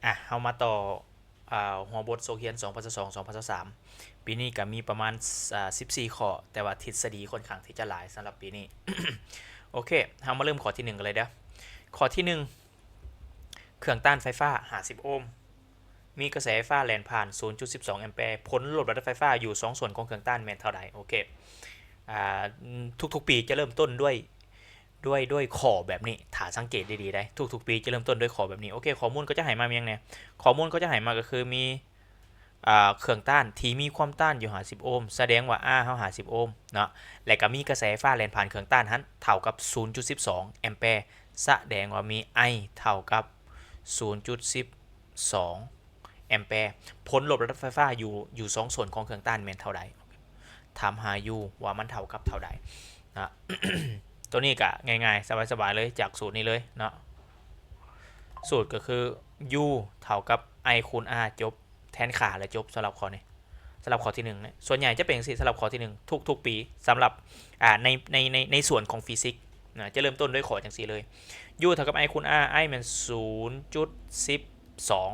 ອ່ະ ເຮົາມາຕໍ່ ອ່າ ຫົວບົດສົກຮຽນ ສອງພັນຊາວສອງ ສອງພັນຊາວສາມ ປີນີ້ກໍມີປະມານ ອ່າ ສິບສີ່ຂໍ້ ແຕ່ວ່າທິດສະດີຂ້ອນຂ້າງທີ່ຈະຫຼາຍສຳລັບປີນີ້. ໂອເຄ ເຮົາມາເລີ່ມຂໍ້ທີໜຶ່ງກັນເລີຍເດີ້. ຂໍ້ທີໜຶ່ງ ເຄື່ອງຕ້ານໄຟຟ້າ ຫ້າສິບໂອມ ມີກະແສໄຟຟ້າແລ່ນຜ່ານ ສູນຈຸດສິບສອງແອມແປ. ຜົນລົບລະດັບໄຟຟ້າຢູ່ສອງສ່ວນຂອງເຄື່ອງຕ້ານແມ່ນເທົ່າໃດ? ໂອເຄ ອ່າ ທຸກໆປີຈະເລີ່ມຕົ້ນດ້ວຍ ດ້ວຍ ດ້ວຍຂໍ້ແບບນີ້ ຖ້າສັງເກດດີໆໄດ໋ ທຸກໆປີຈະເລີ່ມຕົ້ນດ້ວຍຂໍ້ແບບນີ້. ໂອເຄ ຂໍ້ມູນກໍຈະໃຫ້ມາມີຫຍັງແດ່? ຂໍ້ມູນກໍຈະໃຫ້ມາກໍຄືມີ ອ່າ ເຄື່ອງຕ້ານທີ່ມີຄວາມຕ້ານຢູ່ຫ້າສິບໂອມ ສະແດງວ່າ R ເຮົາຫ້າສິບໂອມເນາະ ແລະກໍມີກະແສໄຟຟ້າແລ່ນຜ່ານເຄື່ອງຕ້ານຫັ້ນເທົ່າກັບ ສູນຈຸດສິບສອງແອມແປ ສະແດງວ່າມີ I ເທົ່າກັບ ສູນຈຸດສິບສອງແອມແປ. ຜົນລົບລະດັບໄຟຟ້າຢູ່ ຢູ່ສອງສ່ວນຂອງເຄື່ອງຕ້ານແມ່ນເທົ່າໃດ? ຖາມຫາ U ວ່າມັນເທົ່າກັບເທົ່າໃດນະ. ໂຕນີ້ກະງ່າຍໆ ສະບາຍໆເລີຍ ຈາກສູດນີ້ເລີຍເນາະ. ສູດກໍຄື U ເທົ່າກັບ I ຄູນ R ຈົບ ແທນຄ່າແລ້ວຈົບ. ສຳລັບຂໍ້ນີ້ ສຳລັບຂໍ້ທີໜຶ່ງນີ້ ສ່ວນໃຫຍ່ຈະເປັນຈັ່ງຊີ້. ສຳລັບຂໍ້ທີໜຶ່ງ ທຸກໆປີ ສຳລັບ ອ່າ ໃນ ໃນ ໃນ ໃນສ່ວນຂອງຟີຊິກນະ ຈະເລີ່ມຕົ້ນດ້ວຍຂໍ້ຈັ່ງຊີ້ເລີຍ. U ເທົ່າກັບ I ຄູນ R, I ແມ່ນ ສູນຈຸດສິບສອງ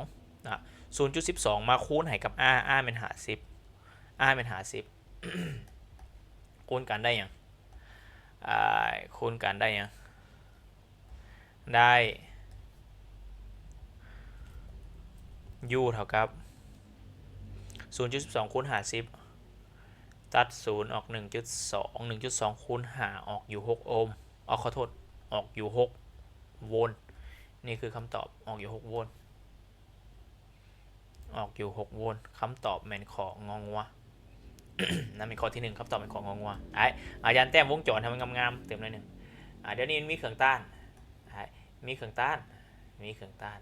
ນະ ສູນຈຸດສິບສອງມາຄູນໃຫ້ກັບ R, R ແມ່ນຫ້າສິບ R ແມ່ນຫ້າສິບ ຄູນກັນໄດ້ຫຍັງ? ອ່າ ຄູນກັນໄດ້ຫຍັງ? ໄດ້ U ເທົ່າກັບ ສູນຈຸດສິບສອງຄູນຫ້າສິບ ຕັດສູນອອກ ໜຶ່ງຈຸດສອງ ໜຶ່ງຈຸດສອງຄູນຫ້າອອກຢູ່ຫົກໂອມ ເອົາ ຂໍໂທດ ອອກຢູ່ຫົກໂວນ. ນີ້ຄືຄຳຕອບ ອອກຢູ່ຫົກໂວນ ອອກຢູ່ຫົກໂວນ. ຄຳຕອບແມ່ນ ຂ ງໍງົວ. ນັ້ນແມ່ນຂໍ້ທີໜຶ່ງ ຄຳຕອບແມ່ນ ຂ ງໍງົວ. ອ້າຍ ອາຈານແຕ້ມວົງຈອນໃຫ້ມັນງາມໆ ເຕີມໜ້ອຍໜຶ່ງ. ອ່າ ດຽວນີ້ມັນມີເຄື່ອງຕ້ານ ອ້າຍ ມີເຄື່ອງຕ້ານ ມີເຄື່ອງຕ້ານ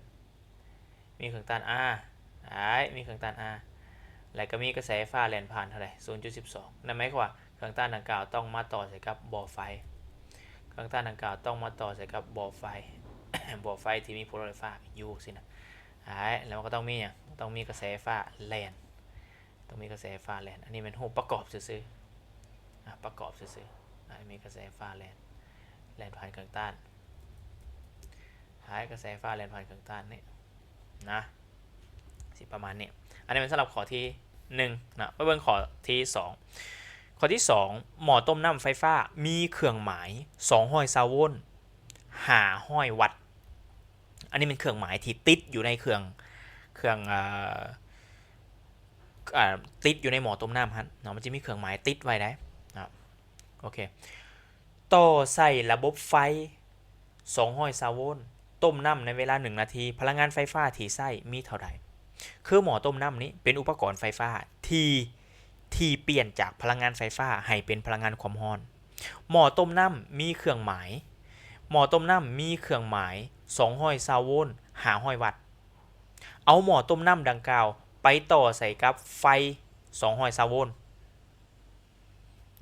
ມີເຄື່ອງຕ້ານ R ອ້າຍ ມີເຄື່ອງຕ້ານ R ແລ້ວກໍມີກະແສໄຟຟ້າແລ່ນຜ່ານເທົ່າໃດ? ສູນຈຸດສິບສອງ. ນັ້ນໝາຍຄວາມວ່າເຄື່ອງຕ້ານດັ່ງກ່າວຕ້ອງມາຕໍ່ໃສ່ກັບບໍ່ໄຟ ເຄື່ອງຕ້ານດັ່ງກ່າວຕ້ອງມາຕໍ່ໃສ່ກັບບໍ່ໄຟ ບໍ່ໄຟທີ່ມີຜົນລົບໄຟຟ້າຢູ່ຊີ້ນະ ອ້າຍ ແລ້ວມັນກໍຕ້ອງມີຫຍັງ? ຕ້ອງມີກະແສໄຟຟ້າແລ່ນ ຕ້ອງມີກະແສໄຟຟ້າແລ່ນ. ອັນນີ້ແມ່ນຮູບປະກອບຊື່ໆ ອາ ປະກອບຊື່ໆ ອາ ມີກະແສໄຟຟ້າແລ່ນ ແລ່ນຜ່ານເຄື່ອງຕ້ານ ໃຫ້ກະແສໄຟຟ້າແລ່ນຜ່ານເຄື່ອງຕ້ານນີ້ນະ ຊິປະມານນີ້. ອັນນີ້ແມ່ນສຳລັບຂໍ້ທີໜຶ່ງນະ. ໄປເບິ່ງຂໍ້ທີສອງ. ຂໍ້ທີສອງ ໝໍ້ຕົ້ມນ້ຳໄຟຟ້າມີເຄື່ອງໝາຍ ສອງຮ້ອຍຊາວໂວນ ຫ້າຮ້ອຍວັດ. ອັນນີ້ແມ່ນເຄື່ອງໝາຍທີ່ຕິດຢູ່ໃນເຄື່ອງ ເຄື່ອງ ເອີ ເອີ ຕິດຢູ່ໃນໝໍ້ຕົ້ມນ້ຳຫັ້ນເນາະ ມັນຈະມີເຄື່ອງໝາຍຕິດໄວ້ໄດ໋ເນາະ. ໂອເຄ ຕໍ່ໃສ່ລະບົບໄຟ ສອງຮ້ອຍຊາວໂວນ ຕົ້ມນ້ຳໃນເວລາໜຶ່ງນາທີ ພະລັງງານໄຟຟ້າທີ່ໃຊ້ມີເທົ່າໃດ? ຄືໝໍ້ຕົ້ມນ້ຳນີ້ເປັນອຸປະກອນໄຟຟ້າທີ່ ທີ່ປ່ຽນຈາກພະລັງງານໄຟຟ້າໃຫ້ເປັນພະລັງງານຄວາມຮ້ອນ. ໝໍ້ຕົ້ມນ້ຳມີເຄື່ອງໝາຍ ໝໍ້ຕົ້ມນ້ຳມີເຄື່ອງໝາຍ ສອງຮ້ອຍຊາວໂວນ ຫ້າຮ້ອຍວັດ. ເອົາໝໍ້ຕົ້ມນ້ຳດັ່ງກ່າວໄປຕໍ່ໃສ່ກັບໄຟ ສອງຮ້ອຍຊາວໂວນ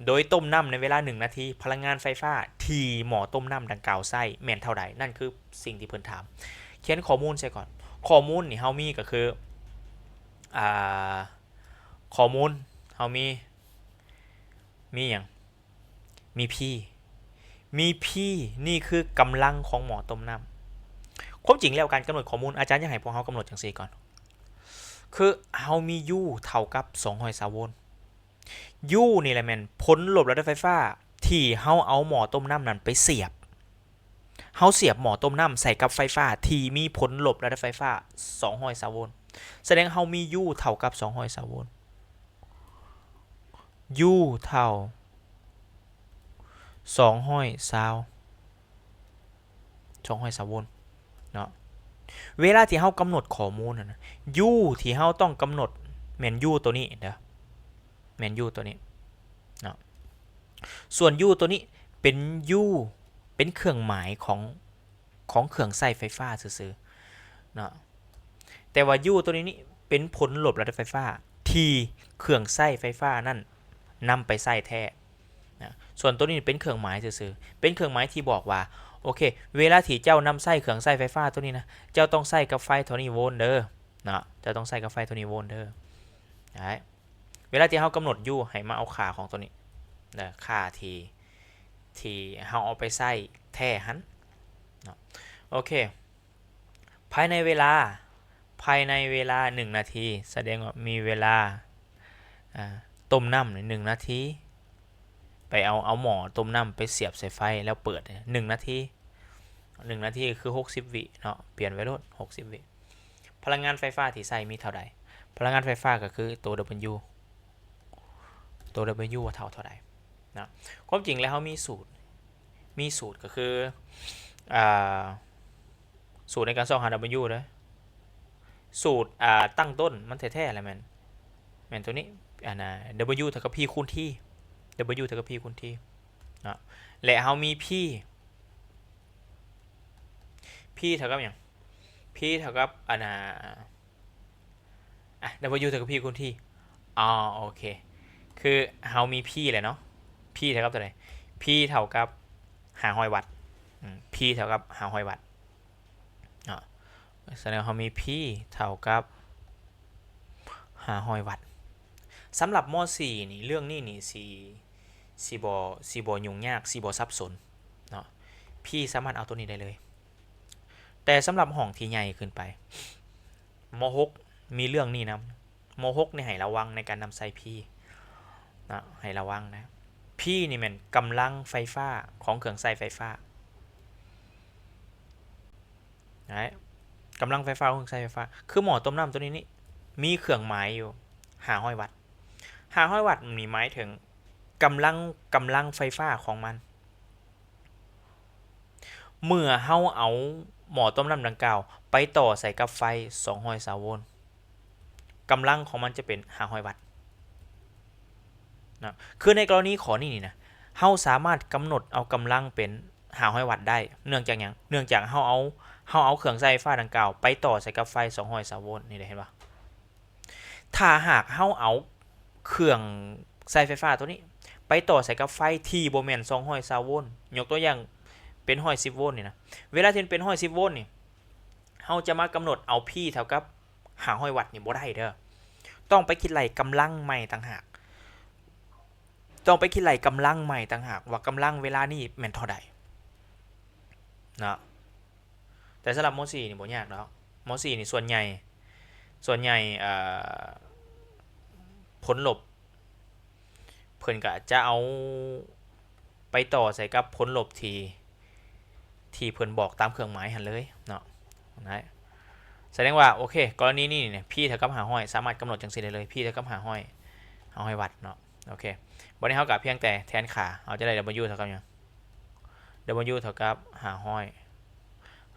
ໂດຍຕົ້ມນ້ຳໃນເວລາໜຶ່ງນາທີ ພະລັງງານໄຟຟ້າທີ່ໝໍ້ຕົ້ມນ້ຳດັ່ງກ່າວໃຊ້ແມ່ນເທົ່າໃດ? ນັ້ນຄືສິ່ງທີ່ເພິ່ນຖາມ. ຂຽນຂໍ້ມູນໃສ່ກ່ອນ. ຂໍ້ມູນນີ້ເຮົາມີກໍຄື ອ່າ ຂໍ້ມູນເຮົາມີ ມີຫຍັງ? ມີ P ມີ P ນີ້ຄືກຳລັງຂອງໝໍ້ຕົ້ມນ້ຳ. ຄວາມຈິງແລ້ວການກຳນົດຂໍ້ມູນ ອາຈານຢາກໃຫ້ພວກເຮົາກຳນົດຈັ່ງຊີ້ກ່ອນ ຄືເຮົາມີ U ເທົ່າກັບ ສອງຮ້ອຍຊາວໂວນ. U ນີ້ແຫຼະແມ່ນຜົນລົບລະດັບໄຟຟ້າທີ່ເຮົາເອົາໝໍ້ຕົ້ມນ້ຳນັ້ນໄປສຽບ. ເຮົາສຽບໝໍ້ຕົ້ມນ້ຳໃສ່ກັບໄຟຟ້າທີ່ມີຜົນລົບລະດັບໄຟຟ້າ ສອງຮ້ອຍຊາວໂວນ. ສະແດງເຮົາມີ U ເທົ່າກັບ ສອງຮ້ອຍຊາວໂວນ. U ເທົ່າ ສອງຮ້ອຍຊາວ ສອງຮ້ອຍຊາວໂວນເນາະ. ເວລາທີ່ເຮົາກຳນົດຂໍ້ມູນຫັ້ນນະ U ທີ່ເຮົາຕ້ອງກຳນົດແມ່ນ U ໂຕນີ້ເດີ້ ແມ່ນ U ໂຕນີ້ເນາະ. ສ່ວນ U ໂຕນີ້ເປັນ U ເປັນເຄື່ອງໝາຍຂອງ ຂອງເຄື່ອງໃຊ້ໄຟຟ້າຊື່ໆເນາະ. ແຕ່ວ່າ U ໂຕນີ້ນີ້ເປັນຜົນລົບລະດັບໄຟຟ້າທີ່ເຄື່ອງໃຊ້ໄຟຟ້ານັ້ນນຳໄປໃຊ້ແທ້ນະ. ສ່ວນໂຕນີ້ເປັນເຄື່ອງໝາຍຊື່ໆ ເປັນເຄື່ອງໝາຍທີ່ບອກວ່າ ໂອເຄ ເວລາທີ່ເຈົ້ານຳໃຊ້ເຄື່ອງໃຊ້ໄຟຟ້າໂຕນີ້ນະ ເຈົ້າຕ້ອງໃຊ້ກັບໄຟເທົ່ານີ້ໂວນເດີ້ເນາະ ເຈົ້າຕ້ອງໃຊ້ກັບໄຟເທົ່ານີ້ໂວນເດີ້. ໄດ້ ເວລາທີ່ເຮົາກຳນົດ U ໃຫ້ມາເອົາຄ່າຂອງໂຕນີ້ເດີ້ ຄ່າທີ່ ທີ່ເຮົາເອົາໄປໃຊ້ແທ້ຫັ້ນເນາະ. ໂອເຄ ພາຍໃນເວລາ ພາຍໃນເວລາໜຶ່ງນາທີ ສະແດງວ່າມີເວລາ ອາ ຕົ້ມນ້ຳໜຶ່ງນາທີ ໄປເອົາ ເອົາໝໍ້ຕົ້ມນ້ຳໄປສຽບໃສ່ໄຟ ແລ້ວເປີດໜຶ່ງນາທີ ໜຶ່ງນາທີກໍຄືຫົກສິບວິເນາະ ປ່ຽນໄວ້ໂລດຫົກສິບວິ. ພະລັງງານໄຟຟ້າທີ່ໃຊ້ມີເທົ່າໃດ? ພະລັງງານໄຟຟ້າກໍຄືໂຕ W ໂຕ W ວ່າເທົ່າເທົ່າໃດນະ. ຄວາມຈິງແລ້ວເຮົາມີສູດ ມີສູດກໍຄື ອ່າ ສູດໃນການຊອກຫາ W ເດ້. ສູດ ອ່າ ຕັ້ງຕົ້ນມັນແທ້ໆແຫຼະແມ່ນ ແມ່ນໂຕນີ້ ອັນນ່າ W ເທົ່າກັບ P ຄູນ T W ເທົ່າກັບ P ຄູນ T ເນາະ ແລະ ເຮົາມີ P P ເທົ່າກັບຫຍັງ? P ເທົ່າກັບ ອັນນ່າ ອ່ະ W ເທົ່າກັບ P ຄູນ T ອໍ ໂອເຄ ຄືເຮົາມີ P ແຫຼະເນາະ P ເທົ່າກັບເທົ່າໃດ? P ເທົ່າກັບຫ້າຮ້ອຍວັດ ອືມ P ເທົ່າກັບຫ້າຮ້ອຍວັດເນາະ. ສະແດງເຮົາມີ P ເທົ່າກັບຫ້າຮ້ອຍວັດ. ສຳລັບ ມ.ສີ່ ນີ້ ເລື່ອງນີ້ນີ້ຊິ ຊິບໍ່ ຊິບໍ່ຫຍຸ້ງຍາກ ຊິບໍ່ສັບສົນເນາະ P ສາມາດເອົາໂຕນີ້ໄດ້ເລີຍ. ແຕ່ສຳລັບຫ້ອງທີ່ໃຫຍ່ຂຶ້ນໄປ ມ.ຫົກ ມີເລື່ອງນີ້ນຳ ມ.ຫົກ ນີ້ໃຫ້ລະວັງໃນການນຳໃຊ້ P ນະ ໃຫ້ລະວັງນະ. P ນີ້ແມ່ນກຳລັງໄຟຟ້າຂອງເຄື່ອງໃຊ້ໄຟຟ້າ ນະ ກຳລັງໄຟຟ້າຂອງເຄື່ອງໃຊ້ໄຟຟ້າ ຄືໝໍ້ຕົ້ມນ້ຳໂຕນີ້ນີ້ ມີເຄື່ອງໝາຍຢູ່ຫ້າຮ້ອຍວັດ ຫ້າຮ້ອຍວັດນີ້ໝາຍເຖິງກຳລັງ ກຳລັງໄຟຟ້າຂອງມັນ. ເມື່ອເຮົາເອົາໝໍ້ຕົ້ມນ້ຳດັ່ງກ່າວໄປຕໍ່ໃສ່ກັບໄຟສອງຮ້ອຍຊາວໂວນ ກຳລັງຂອງມັນຈະເປັນຫ້າຮ້ອຍວັດນະ. ຄືໃນກໍລະນີຂໍ້ນີ້ນີ້ນະ ເຮົາສາມາດກຳນົດເອົາກຳລັງເປັນຫ້າຮ້ອຍວັດໄດ້ ເນື່ອງຈາກຫຍັງ? ເນື່ອງຈາກເຮົາເອົາ ເຮົາເອົາເຄື່ອງໃຊ້ໄຟຟ້າດັ່ງກ່າວໄປຕໍ່ໃສ່ກັບໄຟສອງຮ້ອຍຊາວໂວນ ນີ້ໄດ້ເຫັນບໍ່? ຖ້າຫາກເຮົາເອົາເຄື່ອງໃຊ້ໄຟຟ້າໂຕນີ້ໄປຕໍ່ໃສ່ກັບໄຟທີ່ບໍ່ແມ່ນສອງຮ້ອຍຊາວໂວນ ຍົກຕົວຢ່າງເປັນຮ້ອຍສິບໂວນນີ້ນະ ເວລາທີ່ມັນເປັນຮ້ອຍສິບໂວນນີ້ ເຮົາຈະມາກຳນົດເອົາ P ເທົ່າກັບຫ້າຮ້ອຍວັດນີ້ບໍ່ໄດ້ເດີ້ ຕ້ອງໄປຄິດໄລ່ກຳລັງໃໝ່ຕ່າງຫາກ ຕ້ອງໄປຄິດໄລ່ກຳລັງໃໝ່ຕ່າງຫາກວ່າກຳລັງເວລານີ້ແມ່ນເທົ່າໃດເນາະ. ແຕ່ສຳລັບ ມ.ສີ່ ນີ້ບໍ່ຍາກດອກ ມ.ສີ່ ນີ້ສ່ວນໃຫຍ່ ສ່ວນໃຫຍ່ ເອີ ຜົນລົບ ເພິ່ນກະຈະເອົາໄປຕໍ່ໃສ່ກັບຜົນລົບທີ່ ທີ່ເພິ່ນບອກຕາມເຄື່ອງໝາຍຫັ້ນເລີຍເນາະ. ສະແດງວ່າ ໂອເຄ ກໍລະນີນີ້ນີ້ P ເທົ່າກັບຫ້າຮ້ອຍ ສາມາດກຳນົດຈັ່ງຊີ້ໄດ້ເລີຍ P ເທົ່າກັບຫ້າຮ້ອຍ ຫ້າຮ້ອຍວັດເນາະ. ໂອເຄ ບັດນີ້ເຮົາກະພຽງແຕ່ແທນຄ່າ ເຮົາຈະໄດ້ W ເທົ່າກັບຫຍັງ? W ເທົ່າກັບຫ້າຮ້ອຍ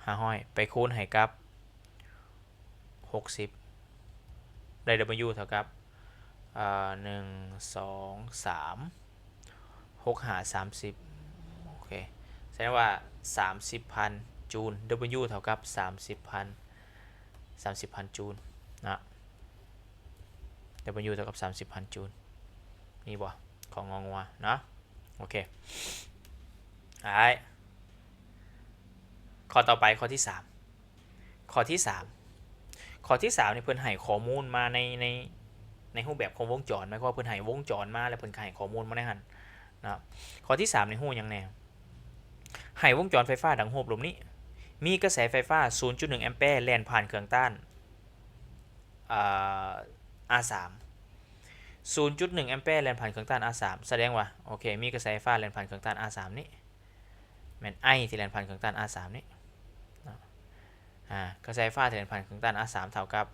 ຫ້າຮ້ອຍ ໄປຄູນໃຫ້ກັບຫົກສິບ ໄດ້ W ເທົ່າກັບ ເອີ ໜຶ່ງ ສອງ ສາມ ຫົກ ຫ້າ ສາມສິບ ໂອເຄ ສະແດງວ່າສາມສິບພັນຈູນ W ເທົ່າກັບສາມສິບພັນ ສາມສິບພັນຈູນນະ W ເທົ່າກັບສາມສິບພັນຈູນ ມີບໍ່? ຂອງງໍງົວເນາະ ໂອເຄ ອ້າຍ ຂໍ້ຕໍ່ໄປ ຂໍ້ທີສາມ ຂໍ້ທີສາມ ຂໍ້ທີສາມນີ້ເພິ່ນໃຫ້ຂໍ້ມູນມາໃນ ໃນ ໃນຮູບແບບຂອງວົງຈອນ ໝາຍຄວາມວ່າເພິ່ນໃຫ້ວົງຈອນມາ ແລ້ວເພິ່ນກໍໃຫ້ຂໍ້ມູນມາໃນຫັ້ນເນາະ. ຂໍ້ທີສາມນີ້ຮູ້ຫຍັງແດ່? ໃຫ້ວົງຈອນໄຟຟ້າດັ່ງຮູບຮູບນີ້ ມີກະແສໄຟຟ້າສູນຈຸດໜຶ່ງແອມແປແລ່ນຜ່ານເຄື່ອງຕ້ານ ອາ ອາສາມ ສູນຈຸດໜຶ່ງແອມແປແລ່ນຜ່ານເຄື່ອງຕ້ານ ອາສາມ ສະແດງວ່າ ໂອເຄ ມີກະແສໄຟຟ້າແລ່ນຜ່ານເຄື່ອງຕ້ານ ອາສາມ ນີ້ ແມ່ນ I ທີ່ແລ່ນຜ່ານເຄື່ອງຕ້ານ ອາສາມ ນີ້ເນາະ ອາ ກະແສໄຟຟ້າທີ່ແລ່ນຜ່ານເຄື່ອງຕ້ານ ອາສາມ ເທົ່າກັບ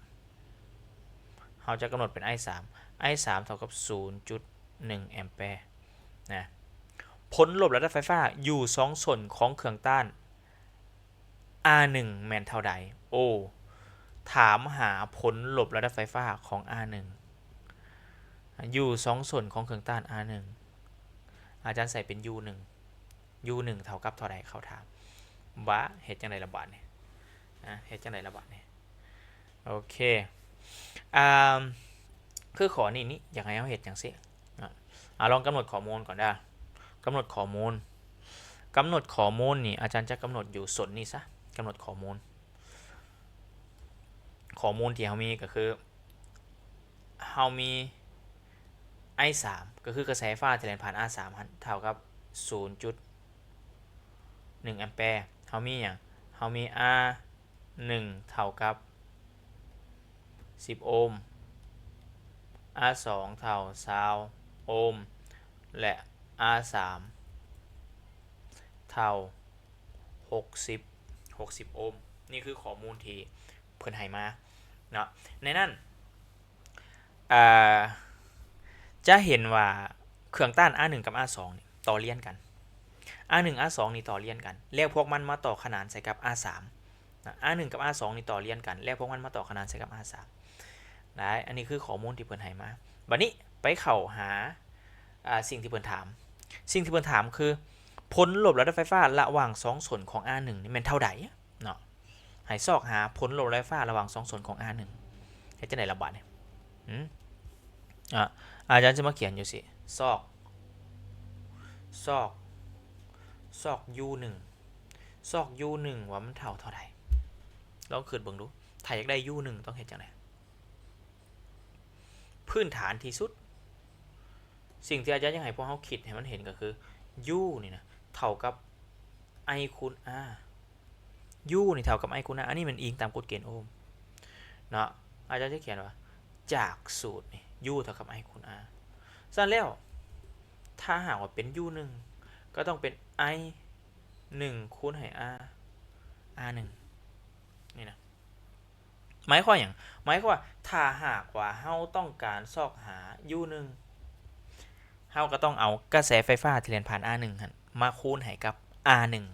ເຮົາຈະກຳນົດເປັນ I ສາມ I ສາມ ເທົ່າກັບສູນຈຸດໜຶ່ງແອມແປນະ. ຜົນລົບລະດັບໄຟຟ້າຢູ່ສອງສົ້ນຂອງເຄື່ອງຕ້ານ R ໜຶ່ງ ແມ່ນເທົ່າໃດ? O ຖາມຫາຜົນລົບລະດັບໄຟຟ້າຂອງ R ໜຶ່ງ ຢູ່ສອງສົ້ນຂອງເຄື່ອງຕ້ານ R ໜຶ່ງ ອາຈານໃສ່ເປັນ U ໜຶ່ງ U ໜຶ່ງ ເທົ່າກັບເທົ່າໃດ? ເຂົາຖາມ. ບາ ເຮັດຈັ່ງໃດລະບາດນີ້? ອາ ເຮັດຈັ່ງໃດລະບາດນີ້? ໂອເຄ ອາ ຄືຂໍ້ນີ້ນີ້ ຢາກໃຫ້ເຮົາເຮັດຈັ່ງຊີ້ ອາ ລອງກຳນົດຂໍ້ມູນກ່ອນເດີ້ ກຳນົດຂໍ້ມູນ ກຳນົດຂໍ້ມູນນີ້ ອາຈານຈະກຳນົດຢູ່ສົ້ນນີ້ຊະ ກຳນົດຂໍ້ມູນ ຂໍ້ມູນທີ່ເຮົາມີກໍຄື ເຮົາມີ I ສາມ ກໍຄືກະແສໄຟຟ້າທີ່ແລ່ນຜ່ານ R ສາມ ຫັ້ນ ເທົ່າກັບສູນຈຸດໜຶ່ງແອມແປ ເຮົາມີຫຍັງ? ເຮົາມີ R ໜຶ່ງ ເທົ່າກັບ ສິບໂອມ, ອາສອງເທົ່າຊາວໂອມ ແລະ ອາສາມເທົ່າຫົກສິບ ຫົກສິບໂອມ. ນີ້ຄືຂໍ້ມູນທີ່ເພິ່ນໃຫ້ມາເນາະ. ໃນນັ້ນ ອ່າ ຈະເຫັນວ່າເຄື່ອງຕ້ານ ອາໜຶ່ງ ກັບ ອາສອງ ນີ້ຕໍ່ລຽນກັນ. ອາໜຶ່ງ ອາສອງ ນີ້ຕໍ່ລຽນກັນ ແລ້ວພວກມັນມາຕໍ່ຂະໜານໃສ່ກັບ ອາສາມ ນະ. ອາໜຶ່ງ ກັບ ອາສອງ ນີ້ຕໍ່ລຽນກັນ ແລ້ວພວກມັນມາຕໍ່ຂະໜານໃສ່ກັບ ອາສາມ ໄດ້. ອັນນີ້ຄືຂໍ້ມູນທີ່ເພິ່ນໃຫ້ມາ. ບັດນີ້ໄປເຂົ້າຫາ ອ່າ ສິ່ງທີ່ເພິ່ນຖາມ. ສິ່ງທີ່ເພິ່ນຖາມຄື ຜົນລົບລະດັບໄຟຟ້າລະຫວ່າງສອງສ່ວນຂອງ ອາໜຶ່ງ ນີ້ແມ່ນເທົ່າໃດເນາະ. ໃຫ້ຊອກຫາຜົນລົບລະດັບໄຟຟ້າລະຫວ່າງສອງສ່ວນຂອງ ອາໜຶ່ງ. ເຮັດຈັ່ງໃດລະບາດນີ້? ຫືມ? ອາ ອາຈານຈະມາຂຽນຢູ່ຊີ້ ຊອກ ຊອກ ຊອກ U ໜຶ່ງ ຊອກ U ໜຶ່ງ ວ່າມັນເທົ່າເທົ່າໃດ? ລອງຄິດເບິ່ງດູ ຖ້າຢາກໄດ້ U ໜຶ່ງ ຕ້ອງເຮັດຈັ່ງໃດ? ພື້ນຖານທີ່ສຸດ ສິ່ງທີ່ອາຈານຢາກໃຫ້ພວກເຮົາຄິດໃຫ້ມັນເຫັນກໍຄື U ນີ້ນະ ເທົ່າກັບ I ຄູນ R. U ນີ້ເທົ່າກັບ I ຄູນ R. ອັນນີ້ແມ່ນອີງຕາມກົດເກນໂອມເນາະ. ອາຈານຈະຂຽນວ່າ ຈາກສູດນີ້ U ເທົ່າກັບ I ຄູນ R. ສະນັ້ນແລ້ວ ຖ້າຫາກວ່າເປັນ U ໜຶ່ງ ກໍຕ້ອງເປັນ I ໜຶ່ງ ຄູນໃຫ້ R R ໜຶ່ງ ນີ້ນະ. ໝາຍຄວາມຫຍັງ? ໝາຍຄວາມວ່າ ຖ້າຫາກວ່າເຮົາຕ້ອງການຊອກຫາ U ໜຶ່ງ ເຮົາກໍຕ້ອງເອົາກະແສໄຟຟ້າທີ່ແລ່ນຜ່ານ R ໜຶ່ງ ຫັ້ນ ມາຄູນໃຫ້ກັບ R ໜຶ່ງ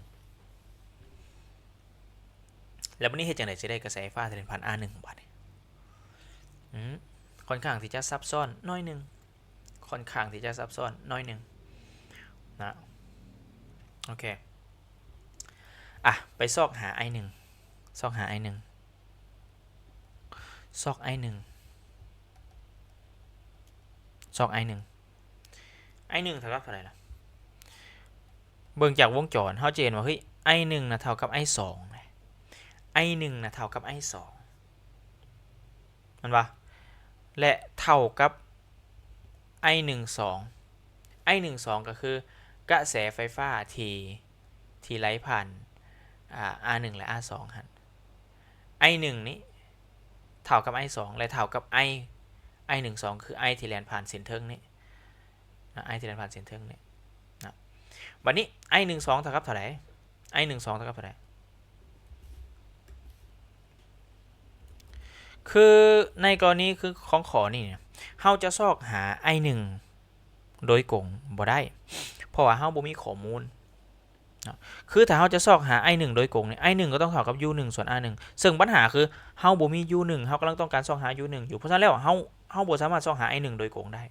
ແລ້ວບັດນີ້ເຮັດຈັ່ງໃດຊິໄດ້ກະແສໄຟຟ້າທີ່ແລ່ນຜ່ານ R ໜຶ່ງ ບາດນີ້? ອືມ ຂ້ອນຂ້າງທີ່ຈະຊັບຊ້ອນໜ້ອຍໜຶ່ງ. ຂ້ອນຂ້າງທີ່ຈະຊັບຊ້ອນໜ້ອຍໜຶ່ງນະ. ໂອເຄ ອ່ະ ໄປຊອກຫາ I ໜຶ່ງ ຊອກຫາ I ໜຶ່ງ ຊອກ I ໜຶ່ງ ຊອກ I ໜຶ່ງ I ໜຶ່ງເທົ່າກັບເທົ່າໃດລະ? ເບິ່ງຈາກວົງຈອນ ເຮົາຈະເຫັນວ່າ ເຮີ້ຍ I ໜຶ່ງນະເທົ່າກັບ I ສອງ I ໜຶ່ງນະເທົ່າກັບ I ສອງ ແມ່ນບໍ່? ແລະ ເທົ່າກັບ I ໜຶ່ງສອງ I ໜຶ່ງສອງ ກໍຄືກະແສໄຟຟ້າທີ່ ທີ່ໄຫຼຜ່ານ ອ່າ R ໜຶ່ງ ແລະ R ສອງ ຫັ້ນ. I ໜຶ່ງນີ້ເທົ່າກັບ I ສອງ ແລະ ເທົ່າກັບ I I ໜຶ່ງສອງ ຄື I ທີ່ແລ່ນຜ່ານເສັ້ນເທິງນີ້ນະ I ທີ່ແລ່ນຜ່ານເສັ້ນເທິງນີ້ນະ. ບັດນີ້ I ໜຶ່ງສອງ ເທົ່າກັບເທົ່າໃດ? I ໜຶ່ງສອງ ເທົ່າກັບເທົ່າໃດ? ຄືໃນກໍລະນີຄືຂອງຂໍ້ນີ້ ເຮົາຈະຊອກຫາ I ໜຶ່ງໂດຍກົງບໍ່ໄດ້ ເພາະວ່າເຮົາບໍ່ມີຂໍ້ມູນເນາະ. ຄືຖ້າເຮົາຈະຊອກຫາ I ໜຶ່ງໂດຍກົງນີ້ I ໜຶ່ງກໍຕ້ອງເທົ່າກັບ U ໜຶ່ງ ສ່ວນ R ໜຶ່ງ ເຊິ່ງບັນຫາຄືເຮົາບໍ່ມີ U ໜຶ່ງ ເຮົາກຳລັງຕ້ອງການຊອກຫາ U ໜຶ່ງຢູ່. ເພາະສະນັ້ນແລ້ວ ເຮົາ ເຮົາບໍ່ສາມາດຊອກຫາ I ໜຶ່ງໂດຍກົງໄດ້.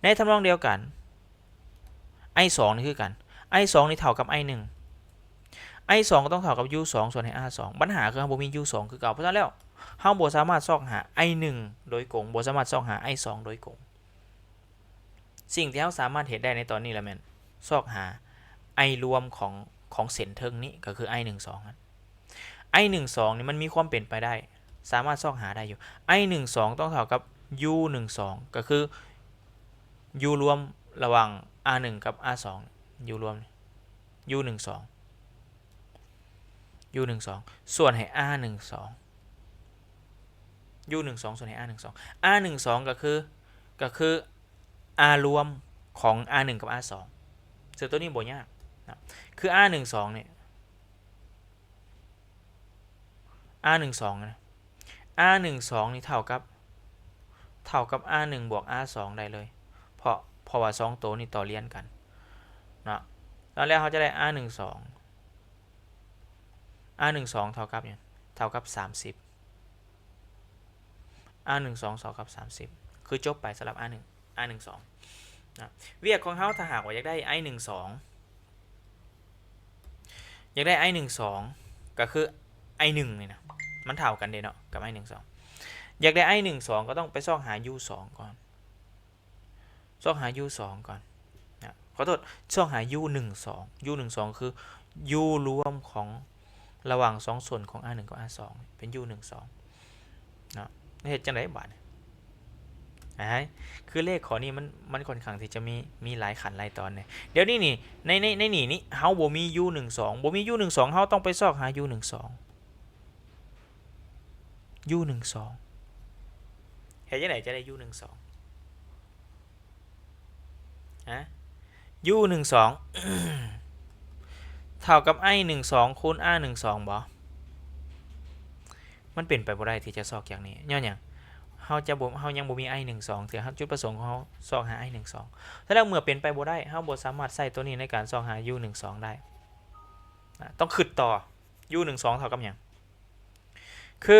ໃນທຳນອງດຽວກັນ I ສອງ ນີ້ຄືກັນ I ສອງ ນີ້ເທົ່າກັບ I ໜຶ່ງ I ສອງ ກໍຕ້ອງເທົ່າກັບ U ສອງ ສ່ວນໃຫ້ R ສອງ ບັນຫາຄືເຮົາບໍ່ມີ U ສອງ ຄືເກົ່າ. ເພາະສະນັ້ນແລ້ວ ເຮົາບໍ່ສາມາດຊອກຫາ I ໜຶ່ງໂດຍກົງ ບໍ່ສາມາດຊອກຫາ I ສອງໂດຍກົງ. ສິ່ງທີ່ເຮົາສາມາດເຮັດໄດ້ໃນຕອນນີ້ລະແມ່ນ ຊອກຫາ I ລວມຂອງ ຂອງເສັ້ນເທິງນີ້ ກໍຄື I ໜຶ່ງສອງ ນັ້ນ. I ໜຶ່ງສອງ ນີ້ມັນມີຄວາມເປັນໄປໄດ້ ສາມາດຊອກຫາໄດ້ຢູ່. I ໜຶ່ງສອງ ຕ້ອງເທົ່າກັບ U ໜຶ່ງສອງ ກໍຄື U ລວມລະຫວ່າງ R ໜຶ່ງ ກັບ R ສອງ U ລວມ U ໜຶ່ງສອງ U ໜຶ່ງສອງ ສ່ວນໃຫ້ R ໜຶ່ງສອງ U ໜຶ່ງສອງ ສ່ວນໃຫ້ R ໜຶ່ງສອງ R ໜຶ່ງສອງ ກໍຄື ກໍຄື R ລວມຂອງ R ໜຶ່ງ ກັບ R ສອງ ເຊິ່ງໂຕນີ້ບໍ່ຍາກນະ ຄື R ໜຶ່ງສອງ ນີ້ R ໜຶ່ງສອງ ນະ R ໜຶ່ງສອງ ນີ້ເທົ່າກັບ ເທົ່າກັບ R ໜຶ່ງ ບວກ R ສອງ ໄດ້ເລີຍ ເພາະ ເພາະວ່າສອງໂຕນີ້ຕໍ່ລຽນກັນເນາະ. ແລ້ວເຮົາຈະໄດ້ R ໜຶ່ງສອງ R ໜຶ່ງສອງ ເທົ່າກັບຫຍັງ? ເທົ່າກັບ ສາມສິບ R ໜຶ່ງສອງ ເທົ່າກັບ ສາມສິບ ຄືຈົບໄປສຳລັບ R ໜຶ່ງ R ໜຶ່ງສອງ ນະ. ວຽກຂອງເຮົາ ຖ້າຫາກວ່າຢາກໄດ້ I ໜຶ່ງສອງ ຢາກໄດ້ I ໜຶ່ງສອງ ກໍຄື I ໜຶ່ງ ນີ້ນະ ມັນເທົ່າກັນເດ້ເນາະ ກັບ I ໜຶ່ງສອງ ຢາກໄດ້ I ໜຶ່ງສອງ ກໍຕ້ອງໄປຊອກຫາ U ສອງ ກ່ອນ ຊອກຫາ U ສອງ ກ່ອນນະ ຂໍໂທດ ຊອກຫາ U ໜຶ່ງສອງ U ໜຶ່ງສອງ ຄື U ລວມຂອງລະຫວ່າງສອງສ່ວນຂອງ R ໜຶ່ງ ກັບ R ສອງ ເປັນ U ໜຶ່ງສອງ ເນາະ. ເຮັດຈັ່ງໃດບາດນີ້? ອ້າຍ ຄືເລກຂໍ້ນີ້ມັນ ມັນຂ້ອນຂ້າງທີ່ຈະມີ ມີຫຼາຍຂັ້ນຫຼາຍຕອນແດ່. ດຽວນີ້ນີ້ ໃນ ໃນ ໃນນີ້ນີ້ ເຮົາບໍ່ມີ U ໜຶ່ງສອງ ບໍ່ມີ U ໜຶ່ງສອງ ເຮົາຕ້ອງໄປຊອກຫາ U ໜຶ່ງສອງ U ໜຶ່ງສອງ ເຮັດຈັ່ງໃດຈະໄດ້ u ໜຶ່ງສອງ ຮະ u ໜຶ່ງສອງ ເທົ່າກັບ i ໜຶ່ງສອງ ຄູນ r ໜຶ່ງສອງ ບໍ່? ມັນເປັນໄປບໍ່ໄດ້ທີ່ຈະຊອກຢ່າງນີ້. ຍ້ອນຫຍັງ? ເຮົາຈະບໍ່ ເຮົາຍັງບໍ່ມີ i ໜຶ່ງສອງເທື່ອ. ເຮົາ ຈຸດປະສົງຂອງເຮົາຊອກຫາ i ໜຶ່ງສອງ. ສະນັ້ນເມື່ອເປັນໄປບໍ່ໄດ້, ເຮົາບໍ່ສາມາດໃຊ້ຕົວນີ້ໃນການຊອກຫາ u ໜຶ່ງສອງ ໄດ້. ນະ ຕ້ອງຄິດຕໍ່ u ໜຶ່ງສອງ ເທົ່າກັບຫຍັງ? ຄື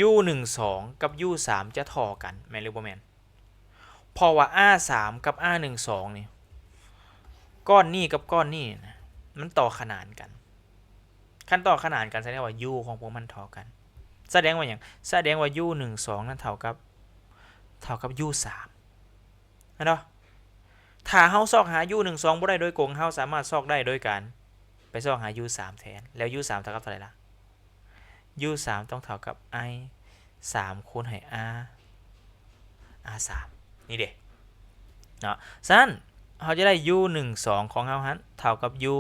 u ໜຶ່ງສອງ ກັບ u ສາມ ຈະທໍ່ກັນ ແມ່ນຫຼືບໍ່ແມ່ນ? ເພາະວ່າ r ສາມ ກັບ r ໜຶ່ງສອງ ນີ້ ກ້ອນນີ້ກັບກ້ອນນີ້ນະ ມັນຕໍ່ຂະໜານກັນ. ຄັນຕໍ່ຂະໜານກັນ ສະແດງວ່າ u ຂອງພວກມັນທໍ່ກັນ. ສະແດງວ່າຫຍັງ? ສະແດງວ່າ u ໜຶ່ງສອງ ນັ້ນເທົ່າກັບ ເທົ່າກັບ u ສາມ ແມ່ນບໍ່? ຖ້າເຮົາຊອກຫາ u ໜຶ່ງສອງ ບໍ່ໄດ້ໂດຍກົງ, ເຮົາສາມາດຊອກໄດ້ໂດຍການໄປຊອກຫາ u ສາມ ແທນ. ແລ້ວ u ສາມ ເທົ່າກັບເທົ່າໃດລະ? u ສາມ ຕ້ອງເທົ່າກັບ i ສາມ ຄູນໃຫ້ r r ສາມ ນີ້ເດ້ເນາະ. ສະນັ້ນເຮົາຈະໄດ້ u ໜຶ່ງສອງ ຂອງເຮົາຫັ້ນເທົ່າກັບ u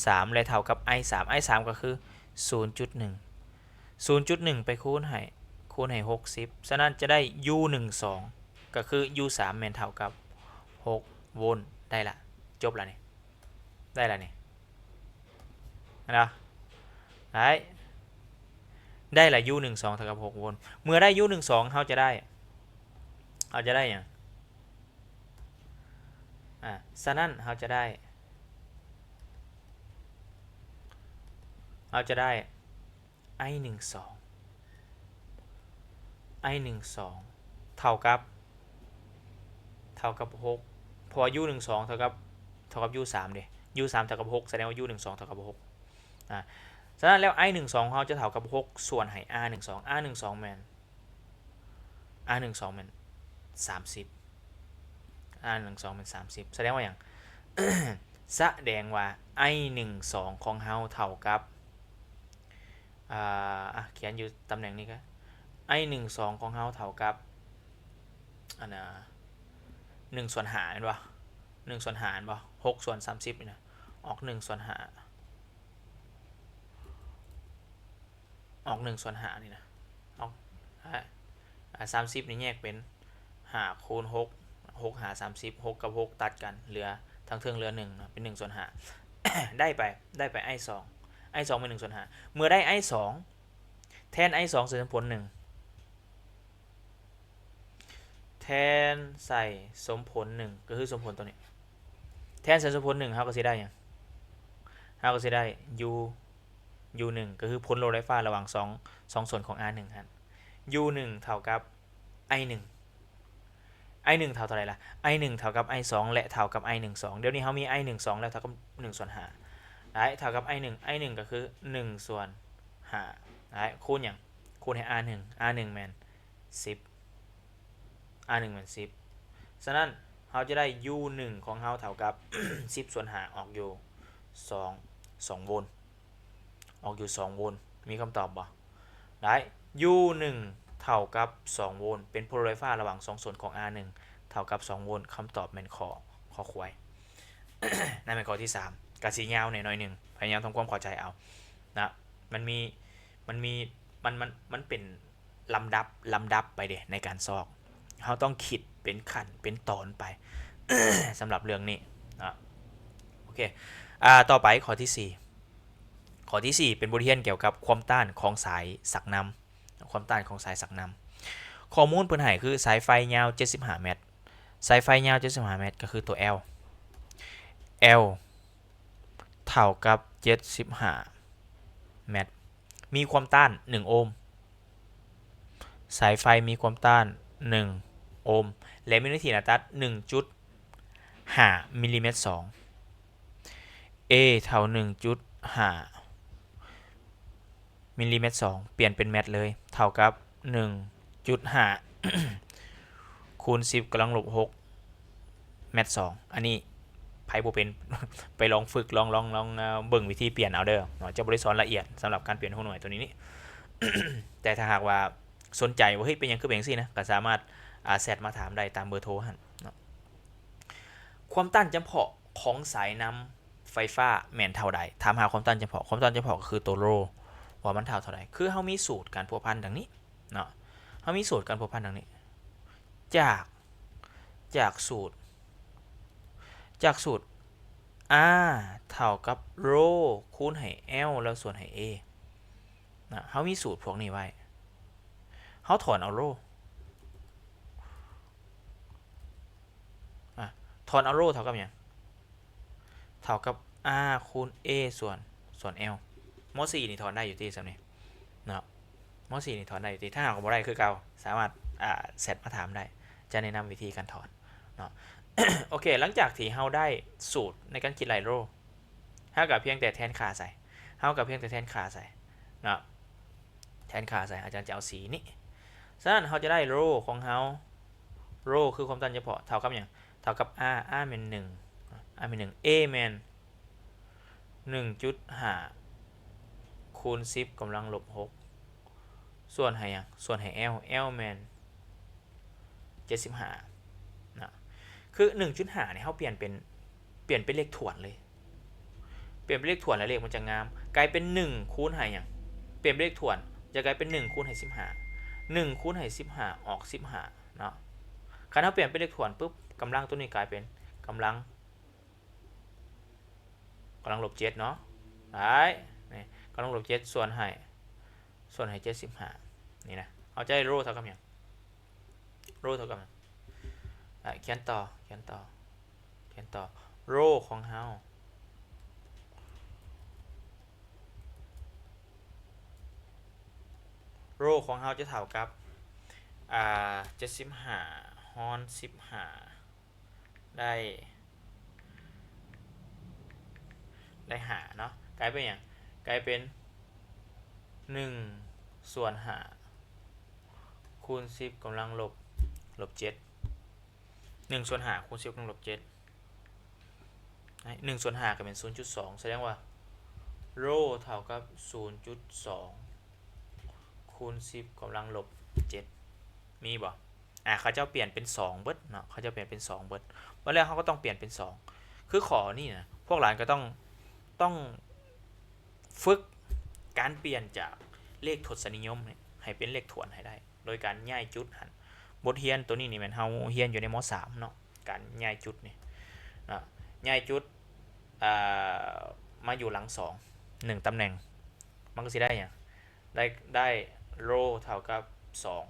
ສາມ ແລະ ເທົ່າກັບ i ສາມ. i ສາມ ກໍຄື ສູນຈຸດໜຶ່ງ ສູນຈຸດໜຶ່ງ ໄປຄູນໃຫ້ ຄູນໃຫ້ ຫົກສິບ. ສະນັ້ນຈະໄດ້ u ໜຶ່ງສອງ ກໍຄື u ສາມ ແມ່ນເທົ່າກັບ ຫົກໂວນ. ໄດ້ລະ ຈົບລະນີ້ ໄດ້ລະນີ້ ເຫັນບໍ່? ໄດ້ ໄດ້ລະ u ໜຶ່ງສອງ ເທົ່າກັບ ຫົກໂວນ. ເມື່ອໄດ້ u ໜຶ່ງສອງ ເຮົາຈະໄດ້ ເຮົາຈະໄດ້ຫຍັງ? ອາ ສະນັ້ນເຮົາຈະໄດ້ ເຮົາຈະໄດ້ i ໜຶ່ງສອງ i ໜຶ່ງສອງ ເທົ່າກັບ ເທົ່າກັບ ຫົກ ເພາະວ່າ u ໜຶ່ງສອງ ເທົ່າກັບ ເທົ່າກັບ u ສາມເດ້. u ສາມ ເທົ່າກັບ ຫົກ ສະແດງວ່າ u ໜຶ່ງສອງ ເທົ່າກັບ ຫົກ. ອາ ສະນັ້ນແລ້ວ i ໜຶ່ງສອງ ເຮົາຈະເທົ່າກັບ ຫົກ ສ່ວນໃຫ້ r ໜຶ່ງສອງ r ໜຶ່ງສອງ ແມ່ນ r ໜຶ່ງສອງ ແມ່ນ ສາມສິບ r ໜຶ່ງສອງ ແມ່ນ ສາມສິບ. ສະແດງວ່າຫຍັງ? ສະແດງວ່າ i ໜຶ່ງສອງ ຂອງເຮົາເທົ່າກັບ ອ່າ ຂຽນຢູ່ຕຳແໜ່ງນີ້ກໍ i ໜຶ່ງສອງ ຂອງເຮົາເທົ່າກັບ ອັນນ່າ ໜຶ່ງສ່ວນຫ້າ ແມ່ນບໍ່? ໜຶ່ງສ່ວນຫ້າ ແມ່ນບໍ່? ຫົກສ່ວນສາມສິບນີ້ນະ ອອກໜຶ່ງສ່ວນຫ້າ ອອກໜຶ່ງສ່ວນຫ້ານີ້ນະ ອອກ ອາ ອາ ສາມສິບນີ້ແຍກເປັນຫ້າຄູນຫົກ ຫົກຫ້າສາມສິບ ຫົກກັບຫົກຕັດກັນ ເຫຼືອ ທາງເທິງເຫຼືອໜຶ່ງເນາະ ເປັນໜຶ່ງສ່ວນຫ້າ ໄດ້ໄປ ໄດ້ໄປ i ສອງ i ສອງ ເປັນໜຶ່ງສ່ວນຫ້າ. ເມື່ອໄດ້ i ສອງ ແທນ i ສອງ ໃສ່ສົມຜົນໜຶ່ງ ແທນໃສ່ສົມຜົນໜຶ່ງ ກໍຄືສົມຜົນຕົວນີ້ ແທນໃສ່ສົມຜົນໜຶ່ງ ເຮົາກໍຊິໄດ້ຫຍັງ? ເຮົາກໍຊິໄດ້ u u ໜຶ່ງ ກໍຄືຜົນລົບໄຟຟ້າລະຫວ່າງສອງ ສອງສ່ວນຂອງ r ໜຶ່ງຫັ້ນ u ໜຶ່ງ ເທົ່າກັບ i ໜຶ່ງ i ໜຶ່ງ ເທົ່າເທົ່າໃດລະ? i ໜຶ່ງ ເທົ່າກັບ i ສອງ ແລະ ເທົ່າກັບ i ໜຶ່ງສອງ. ດຽວນີ້ເຮົາມີ i ໜຶ່ງສອງ ແລ້ວເທົ່າກັບໜຶ່ງສ່ວນຫ້າ ໄດ້ ເທົ່າກັບ i ໜຶ່ງ i ໜຶ່ງ ກໍຄືໜຶ່ງສ່ວນຫ້າ ໄດ້ ຄູນຫຍັງ? ຄູນໃຫ້ r ໜຶ່ງ r ໜຶ່ງ ແມ່ນສິບ r ໜຶ່ງ ແມ່ນສິບ. ສະນັ້ນເຮົາຈະໄດ້ u ໜຶ່ງ ຂອງເຮົາເທົ່າກັບສິບສ່ວນຫ້າ ອອກຢູ່ສອງ ສອງໂວນ ອອກຢູ່ສອງໂວນ. ມີຄຳຕອບບໍ່? ໄດ້ u ໜຶ່ງ ເທົ່າກັບສອງໂວນ ເປັນຜົນລົບໄຟຟ້າລະຫວ່າງສອງສ່ວນຂອງ r ໜຶ່ງ ເທົ່າກັບສອງໂວນ. ຄຳຕອບແມ່ນຂໍ້ ຂໍ້ຄວາຍ. ນັ້ນແມ່ນຂໍ້ທີສາມ ກະຊິຍາວແດ່ໜ້ອຍໜຶ່ງ ພະຍາຍາມທຳຄວາມເຂົ້າໃຈເອົານະ. ມັນມີ ມັນມີ ມັນ ມັນ ມັນເປັນ ລຳດັບ ລຳດັບໄປເດ້ໃນການຊອກ ເຮົາຕ້ອງຄິດເປັນຂັ້ນເປັນຕອນໄປ ສຳລັບເລື່ອງນີ້ເນາະ. ໂອເຄ ອ່າ ຕໍ່ໄປຂໍ້ທີສີ່ ຂໍ້ທີສີ່ ເປັນບົດຮຽນກ່ຽວກັບຄວາມຕ້ານຂອງສາຍສັກນ້ຳ ຄວາມຕ້ານຂອງສາຍສັກນ້ຳ. ຂໍ້ມູນເພິ່ນໃຫ້ຄືສາຍໄຟຍາວເຈັດສິບຫ້າແມັດ ສາຍໄຟຍາວເຈັດສິບຫ້າແມັດ ກໍຄືຕົວ L L ເທົ່າກັບເຈັດສິບຫ້າແມັດ ມີຄວາມຕ້ານໜຶ່ງໂອມ. ສາຍໄຟມີຄວາມຕ້ານໜຶ່ງໂອມ ແລະ ມີເນື້ອທີ່ໜ້າຕັດໜຶ່ງຈຸດຫ້າມິນລີແມັດສອງ A ເທົ່າໜຶ່ງຈຸດຫ້າມິນລີແມັດສອງ ປ່ຽນເປັນແມັດເລີຍ ເທົ່າກັບໜຶ່ງຈຸດຫ້າຄູນສິບກຳລັງລົບຫົກ ແມັດສອງ. ອັນນີ້ໃຜບໍ່ເປັນ ໄປລອງຝຶກ ລອງ ລອງ ລອງ ເອີ ເບິ່ງວິທີປ່ຽນເອົາເດີເນາະ ຈະບໍ່ໄດ້ສອນລະອຽດສຳລັບການປ່ຽນຫົວໜ່ວຍຕົວນີ້ນີ້ ແຕ່ຖ້າຫາກວ່າສົນໃຈວ່າ ເຮີ້ຍ ເປັນຫຍັງຄືເປັນຈັ່ງຊີ້ນະ ກໍສາມາດ ອ່າ ແຊັດມາຖາມໄດ້ຕາມເບີໂທຫັ້ນເນາະ. ຄວາມຕ້ານຈຳເພາະຂອງສາຍນ້ຳໄຟຟ້າແມ່ນເທົ່າໃດ? ຖາມຫາຄວາມຕ້ານຈຳເພາະ ຄວາມຕ້ານຈຳເພາະກໍຄືຕົວໂຣ ວ່າມັນເທົ່າເທົ່າໃດ? ຄືເຮົາມີສູດການພົວພັນດັ່ງນີ້ເນາະ ເຮົາມີສູດການພົວພັນດັ່ງນີ້ ຈາກ ຈາກສູດ ຈາກສູດ R ເທົ່າກັບ rho ຄູນໃຫ້ L ແລ້ວສ່ວນໃຫ້ A ນະ. ເຮົາມີສູດພວກນີ້ໄວ້ ເຮົາຖອນເອົາ rho ອາ ຖອນເອົາ rho ເທົ່າກັບຫຍັງ? ເທົ່າກັບ R ຄູນ A ສ່ວນ ສ່ວນ L. ມໍສີ່ນີ້ຖອນໄດ້ຢູ່ຕິ ສ່ຳນີ້ເນາະ? ມໍສີ່ນີ້ຖອນໄດ້ຢູ່ຕິ? ຖ້າຫາກວ່າບໍ່ໄດ້ຄືເກົ່າ ສາມາດ ອາ ແຊັດມາຖາມໄດ້ ຈະແນະນຳວິທີການຖອນເນາະ. ໂອເຄ ຫຼັງຈາກທີ່ເຮົາໄດ້ສູດໃນການຄິດໄລ່ rho ເຮົາກໍພຽງແຕ່ແທນຄ່າໃສ່ ເຮົາກໍພຽງແຕ່ແທນຄ່າໃສ່ເນາະ ແທນຄ່າໃສ່ ອາຈານຈະເອົາສີນີ້. ສະນັ້ນເຮົາຈະໄດ້ rho ຂອງເຮົາ rho ຄືຄວາມຕ້ານຈຳເພາະ ເທົ່າກັບຫຍັງ? ເທົ່າກັບ R, R ແມ່ນໜຶ່ງ R ແມ່ນໜຶ່ງ A ແມ່ນໜຶ່ງຈຸດຫ້າ ຄູນສິບກຳລັງລົບຫົກ ສ່ວນໃຫ້ຫຍັງ? ສ່ວນໃຫ້ L, L ແມ່ນເຈັດສິບຫ້ານະ. ຄືໜຶ່ງຈຸດຫ້ານີ້ ເຮົາປ່ຽນເປັນ ປ່ຽນເປັນເລກຖ້ວນເລີຍ ປ່ຽນເປັນເລກຖ້ວນແລ້ວເລກມັນຈະງາມ ກາຍເປັນໜຶ່ງຄູນໃຫ້ຫຍັງ? ປ່ຽນເປັນເລກຖ້ວນ ຈະກາຍເປັນໜຶ່ງຄູນໃຫ້ສິບຫ້າ ໜຶ່ງຄູນໃຫ້ສິບຫ້າອອກສິບຫ້າເນາະ. ຄັນເຮົາປ່ຽນເປັນເລກຖ້ວນປຶບ ກຳລັງໂຕນີ້ກາຍເປັນກຳລັງ ກຳລັງລົບເຈັດເນາະ ໄດ້ ນີ້ ກຳລັງລົບເຈັດ ສ່ວນໃຫ້ ສ່ວນໃຫ້ເຈັດສິບຫ້າ ນີ້ນະ. ເຮົາຈະໄດ້ rho ເທົ່າກັບຫຍັງ? rho ເທົ່າກັບຫຍັງ? ອ່ະ ຂຽນຕໍ່ ຂຽນຕໍ່ ຂຽນຕໍ່ rho ຂອງເຮົາ rho ຂອງເຮົາຈະເທົ່າກັບ ອ່າ ເຈັດສິບຫ້າ ຫານ ສິບຫ້າ ໄດ້ ໄດ້ຫ້າເນາະ ກາຍເປັນຫຍັງ? ກາຍເປັນໜຶ່ງສ່ວນຫ້າ ຄູນສິບກຳລັງລົບ ລົບເຈັດ ໜຶ່ງສ່ວນຫ້າຄູນສິບກຳລັງລົບເຈັດ ໜຶ່ງສ່ວນຫ້າກໍແມ່ນສູນຈຸດສອງ ສະແດງວ່າ rho ເທົ່າກັບສູນຈຸດສອງ ຄູນສິບກຳລັງລົບເຈັດ ມີບໍ່? ອາ ເຂົາເຈົ້າປ່ຽນເປັນສອງເບິດເນາະ ເຂົາເຈົ້າປ່ຽນເປັນສອງເບິດ ບັດແລ້ວເຮົາກໍຕ້ອງປ່ຽນເປັນສອງ ຄືຂໍ້ນີ້ນະ ພວກຫຼານກໍຕ້ອງ ຕ້ອງຝຶກການປ່ຽນຈາກເລກທົດສະນິຍົມໃຫ້ເປັນເລກຖ້ວນໃຫ້ໄດ້ ໂດຍການຍ້າຍຈຸດຫັ້ນ. ບົດຮຽນໂຕນີ້ນີ້ແມ່ນເຮົາຮຽນຢູ່ໃນ ມໍສາມເນາະ ການຍ້າຍຈຸດນີ້ເນາະ ຍ້າຍຈຸດ ອ່າ ມາຢູ່ຫຼັງສອງ ໜຶ່ງຕຳແໜ່ງ ມັນກໍຊິໄດ້ຫຍັງ? ໄດ້ ໄດ້ rho ເທົ່າກັບສອງ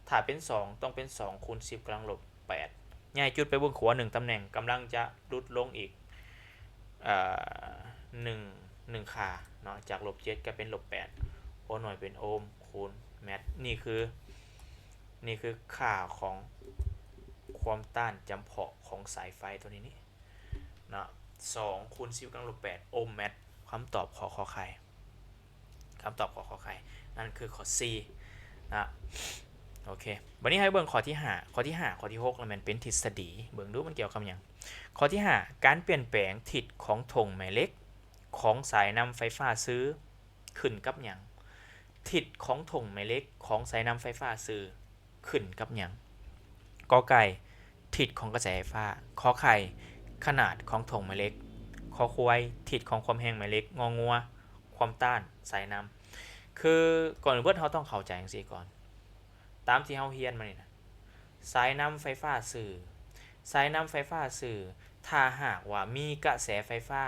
ຖ້າເປັນສອງ ຕ້ອງເປັນສອງຄູນສິບກຳລັງລົບແປດ ຍ້າຍຈຸດໄປເບື້ອງຂວາໜຶ່ງຕຳແໜ່ງ ກຳລັງຈະຫຼຸດລົງອີກ ເອີ ໜຶ່ງ ໜຶ່ງຄ່າເນາະ ຈາກລົບເຈັດກາຍເປັນລົບແປດ ໂອມໜ່ວຍເປັນໂອມຄູນແມັດ ນີ້ຄື ນີ້ຄືຄ່າຂອງຄວາມຕ້ານຈຳເພາະຂອງສາຍໄຟໂຕນີ້ນີ້ເນາະ ສອງຄູນສິບກຳລັງລົບແປດໂອມແມັດ ຄຳຕອບຂໍ້ ຂໍໄຂ່ ຄຳຕອບຂໍ້ ຂໍໄຂ່ ນັ້ນຄືຂໍ້ສີ່ນະ. ໂອເຄ ບັດນີ້ໃຫ້ເບິ່ງຂໍ້ທີຫ້າ ຂໍ້ທີຫ້າ ຂໍ້ທີຫົກ ລະແມ່ນເປັນທິດສະດີ ເບິ່ງດູມັນກ່ຽວກັບຫຍັງ. ຂໍ້ທີຫ້າ ການປ່ຽນແປງທິດຂອງຖົງແມ່ເຫຼັກຂອງສາຍນຳໄຟຟ້າສື່ຂຶ້ນກັບຫຍັງ? ທິດຂອງຖົງແມ່ເຫຼັກຂອງສາຍນຳໄຟຟ້າສື່ ຂຶ້ນກັບຫຍັງ? ກ.ໄກ່ ທິດຂອງກະແສໄຟຟ້າ, ຂ.ໄຂ່ ຂະໜາດຂອງຖົງແມ່ເຫຼັກ, ຄ.ຄວາຍ ທິດຂອງຄວາມແຮງແມ່ເຫຼັກ, ງ.ງົວ ຄວາມຕ້ານສາຍນຳ. ຄືກ່ອນອື່ນເບິດເຮົາຕ້ອງເຂົ້າໃຈຈັ່ງຊີ້ກ່ອນ ຕາມທີ່ເຮົາຮຽນມານີ້ນະ ສາຍນຳໄຟຟ້າສື່ ສາຍນຳໄຟຟ້າສື່ ຖ້າຫາກວ່າມີກະແສໄຟຟ້າ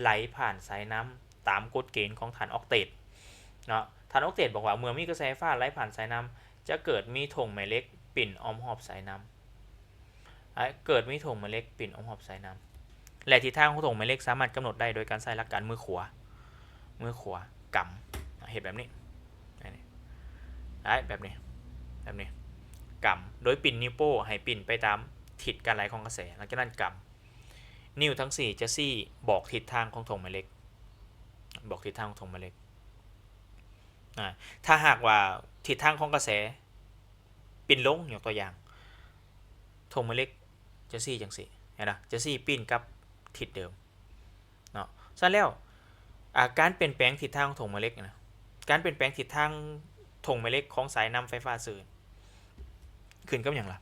ໄຫຼຜ່ານສາຍນຳຕາມກົດເກນຂອງທ່ານອອກເຕດເນາະ ທ່ານອອກເຕດບອກວ່າ ເມື່ອມີກະແສໄຟຟ້າໄຫຼຜ່ານສາຍນຳ ຈະເກີດມີຖົງແມ່ເຫຼັກປິ່ນອ້ອມຮອບສາຍນຳ ເກີດມີຖົງແມ່ເຫຼັກປິ່ນອ້ອມຮອບສາຍນຳ ແລະ ທິດທາງຂອງຖົງແມ່ເຫຼັກສາມາດກຳນົດໄດ້ໂດຍການໃຊ້ຫຼັກການມືຂວາ ມືຂວາກຳ ເຮັດແບບນີ້ ແບບນີ້ ແບບນີ້ ກຳ ໂດຍປິ່ນນິ້ວໂປ້ໃຫ້ປິ່ນໄປຕາມທິດການໄຫຼຂອງກະແສ ຫຼັງຈາກນັ້ນກຳ ນິ້ວທັງສີ່ຈະຊີ້ບອກທິດທາງຂອງຖົງແມ່ເຫຼັກ ບອກທິດທາງຂອງຖົງແມ່ເຫຼັກ. ອາ ຖ້າຫາກວ່າທິດທາງຂອງກະແສປິ່ນລົງ ຍົກຕົວຢ່າງ ຖົງແມ່ເຫຼັກຈະຊີ້ຈັ່ງຊີ້ ເຫັນບໍ່? ຈະຊີ້ປິ່ນກັບທິດເດີມເນາະ. ສະນັ້ນແລ້ວ ອາ ການປ່ຽນແປງທິດທາງຂອງຖົງແມ່ເຫຼັກນະ ການປ່ຽນແປງທິດທາງຖົງແມ່ເຫຼັກຂອງສາຍນຳໄຟຟ້າສື່ ຂຶ້ນກັບຫຍັງລະ?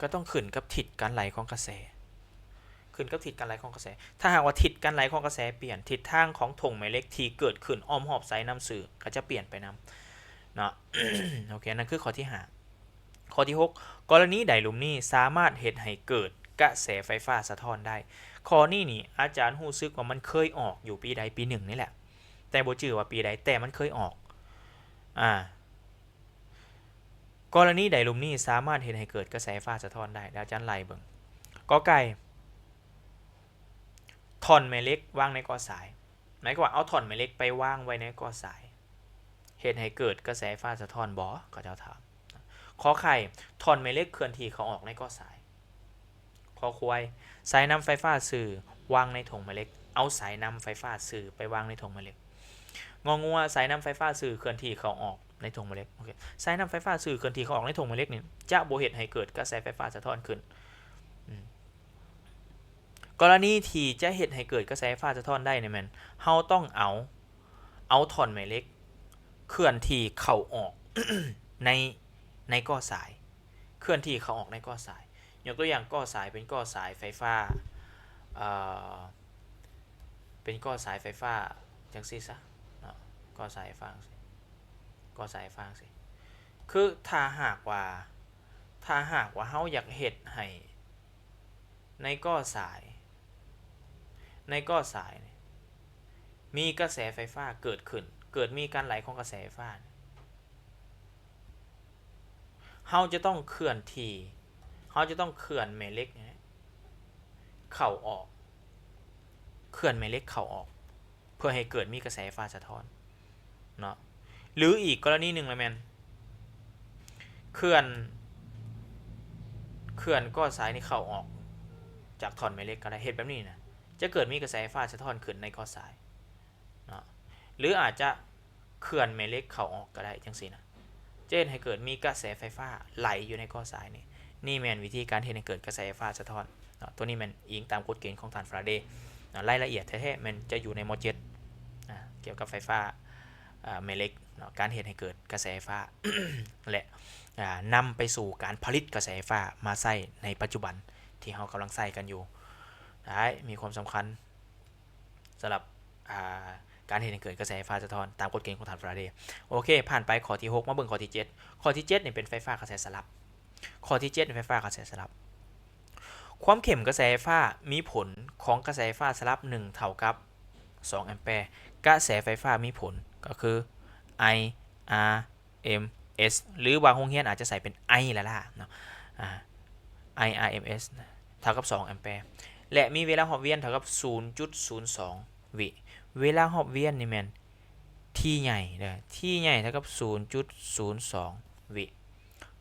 ກໍຕ້ອງຂຶ້ນກັບທິດການໄຫຼຂອງກະແສ ຂຶ້ນກັບທິດການໄຫຼຂອງກະແສ. ຖ້າຫາກວ່າທິດການໄຫຼຂອງກະແສປ່ຽນ, ທິດທາງຂອງຖົງແມ່ເຫຼັກທີ່ເກີດຂຶ້ນອ້ອມຮອບສາຍນ້ຳສື່ກໍຈະປ່ຽນໄປນຳເນາະ. ໂອເຄ ອັນນັ້ນຄືຂໍ້ທີຫ້າ. ຂໍ້ທີຫົກ ກໍລະນີໃດລຸ່ມນີ້ສາມາດເຮັດໃຫ້ເກີດກະແສໄຟຟ້າສະທ້ອນໄດ້? ຂໍ້ນີ້ນີ້ອາຈານຮູ້ສຶກວ່າມັນເຄີຍອອກຢູ່ປີໃດປີໜຶ່ງນີ້ແຫຼະ ແຕ່ບໍ່ຈື່ວ່າປີໃດ ແຕ່ມັນເຄີຍອອກ. ອາ ກໍລະນີໃດລຸ່ມນີ້ສາມາດເຮັດໃຫ້ເກີດກະແສໄຟຟ້າສະທ້ອນໄດ້? ດຽວອາຈານໄລ່ເບິ່ງ. ກ.ໄກ່ ທ່ອນແມ່ເຫຼັກວາງໃນກໍ້ສາຍ. ໝາຍຄວາມວ່າເອົາທ່ອນແມ່ເຫຼັກໄປວາງໄວ້ໃນກໍ້ສາຍ ເຮັດໃຫ້ເກີດກະແສໄຟຟ້າສະທ້ອນບໍ່? ເຂົາເຈົ້າຖາມ. ຂໍໄຂ່ ທ່ອນແມ່ເຫຼັກເຄື່ອນທີ່ເຂົ້າອອກໃນກໍ້ສາຍ. ຄໍຄວາຍ ສາຍນຳໄຟຟ້າສື່ວາງໃນຖົງແມ່ເຫຼັກ. ເອົາສາຍນຳໄຟຟ້າສື່ໄປວາງໃນຖົງແມ່ເຫຼັກ. ງ.ງົວ ສາຍນຳໄຟຟ້າສື່ເຄື່ອນທີ່ເຂົ້າອອກໃນຖົງແມ່ເຫຼັກ. ໂອເຄ ສາຍນຳໄຟຟ້າສື່ເຄື່ອນທີ່ເຂົ້າອອກໃນຖົງແມ່ເຫຼັກນີ້ ຈະບໍ່ເຮັດໃຫ້ເກີດກະແສໄຟຟ້າສະທ້ອນຂຶ້ນ. ອືມ ກໍລະນີທີ່ຈະເຮັດໃຫ້ເກີດກະແສໄຟຟ້າສະທ້ອນໄດ້ນີ້ແມ່ນ ເຮົາຕ້ອງເອົາ ເອົາທ່ອນແມ່ເຫຼັກເຄື່ອນທີ່ເຂົ້າອອກ ໃນ ໃນກໍ້ສາຍ ເຄື່ອນທີ່ເຂົ້າອອກໃນກໍ້ສາຍ. ຍົກຕົວຢ່າງ ກໍ້ສາຍເປັນກໍ້ສາຍໄຟຟ້າ ເອີ ເປັນກໍ້ສາຍໄຟຟ້າຈັ່ງຊີ້ຊະເນາະ ກໍ້ສາຍໄຟຟ້າຈັ່ງຊີ້ ກໍ້ສາຍໄຟຟ້າຈັ່ງຊີ້. ຄືຖ້າຫາກວ່າ ຖ້າຫາກວ່າເຮົາຢາກເຮັດໃຫ້ ໃນກໍ້ສາຍ ໃນກໍ້ສາຍນີ້ ມີກະແສໄຟຟ້າເກີດຂຶ້ນ ເກີດມີການໄຫຼຂອງກະແສໄຟຟ້ານີ້ ເຮົາຈະຕ້ອງເຄື່ອນທີ່ ເຮົາຈະຕ້ອງເຄື່ອນແມ່ເຫຼັກນີ້ເຂົ້າອອກ ເຄື່ອນແມ່ເຫຼັກເຂົ້າອອກ ເພື່ອໃຫ້ເກີດມີກະແສໄຟຟ້າສະທ້ອນເນາະ. ຫຼືອີກກໍລະນີໜຶ່ງລະແມ່ນ ເຄື່ອນ ເຄື່ອນກໍ້ສາຍນີ້ເຂົ້າອອກຈາກທ່ອນແມ່ເຫຼັກກໍໄດ້ ເຮັດແບບນີ້ນະ ຈະເກີດມີກະແສໄຟຟ້າສະທ້ອນຂຶ້ນໃນກໍ້ສາຍເນາະ. ຫຼືອາດຈະເຄື່ອນແມ່ເຫຼັກເຂົ້າອອກກໍໄດ້ ຈັ່ງຊີ້ນະ ຈະເຮັດໃຫ້ເກີດມີກະແສໄຟຟ້າໄຫຼຢູ່ໃນກໍ້ສາຍນີ້. ນີ້ແມ່ນວິທີການເຮັດໃຫ້ເກີດກະແສໄຟຟ້າສະທ້ອນເນາະ. ຕົວນີ້ແມ່ນອີງຕາມກົດເກນຂອງທ່ານຟາຣາເດເນາະ. ລາຍລະອຽດແທ້ໆແມ່ນຈະຢູ່ໃນ ມ.ເຈັດ ນະ ກ່ຽວກັບໄຟຟ້າ ອາ ແມ່ເຫຼັກເນາະ ການເຮັດໃຫ້ເກີດກະແສໄຟຟ້າ ແລະ ອາ ນຳໄປສູ່ການຜະລິດກະແສໄຟຟ້າມາໃຊ້ໃນປັດຈຸບັນທີ່ເຮົາກຳລັງໃຊ້ກັນຢູ່. ໄດ້ມີຄວາມສຳຄັນ ສຳລັບ ອາ ການເຮັດໃຫ້ເກີດກະແສໄຟຟ້າສະທ້ອນຕາມກົດເກນຂອງທ່ານຟາຣາເດ. ໂອເຄ ຜ່ານໄປຂໍ້ທີຫົກ ມາເບິ່ງຂໍ້ທີເຈັດ. ຂໍ້ທີເຈັດນີ້ເປັນໄຟຟ້າກະແສສະຫຼັບ. ຂໍ້ທີເຈັດ ໄຟຟ້າກະແສສະຫຼັບ. ຄວາມເຂັ້ມກະແສໄຟຟ້າມີຜົນຂອງກະແສໄຟຟ້າສະຫຼັບໜຶ່ງເທົ່າກັບສອງແອມແປ. ກະແສໄຟຟ້າມີຜົນກໍຄື I R M S ຫຼືບາງໂຮງຮຽນອາດຈະໃສ່ເປັນ I ລ້າໆເນາະ ອາ I R M S ເທົ່າກັບສອງແອມແປ ແລະ ມີເວລາຮອບວຽນເທົ່າກັບສູນຈຸດສູນສອງວິ. ເວລາຮອບວຽນນີ້ແມ່ນ T ໃຫຍ່ເດີ T ໃຫຍ່ເທົ່າກັບສູນຈຸດສູນສອງວິ.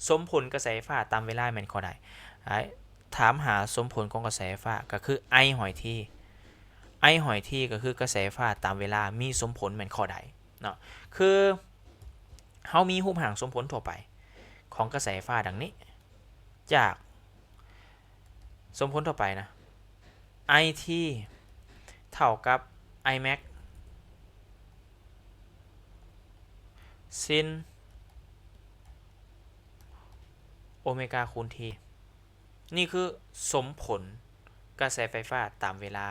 ສົມຜົນກະແສໄຟຟ້າຕາມເວລາແມ່ນຂໍ້ໃດ? ອາ ຖາມຫາສົມຜົນຂອງກະແສໄຟຟ້າ ກໍຄື I ຫອຍ T I ຫອຍ T ກໍຄືກະແສໄຟຟ້າຕາມເວລາມີສົມຜົນແມ່ນຂໍ້ໃດເນາະ. ຄື ເຮົາມີຮູບຮ່າງສົມຜົນທົ່ວໄປຂອງກະແສໄຟຟ້າດັ່ງນີ້ ຈາກສົມຜົນທົ່ວໄປນະ I T ເທົ່າກັບ I max sin ໂອເມກາຄູນ T. ນີ້ຄືສົມຜົນກະແສໄຟຟ້າຕາມເວລາ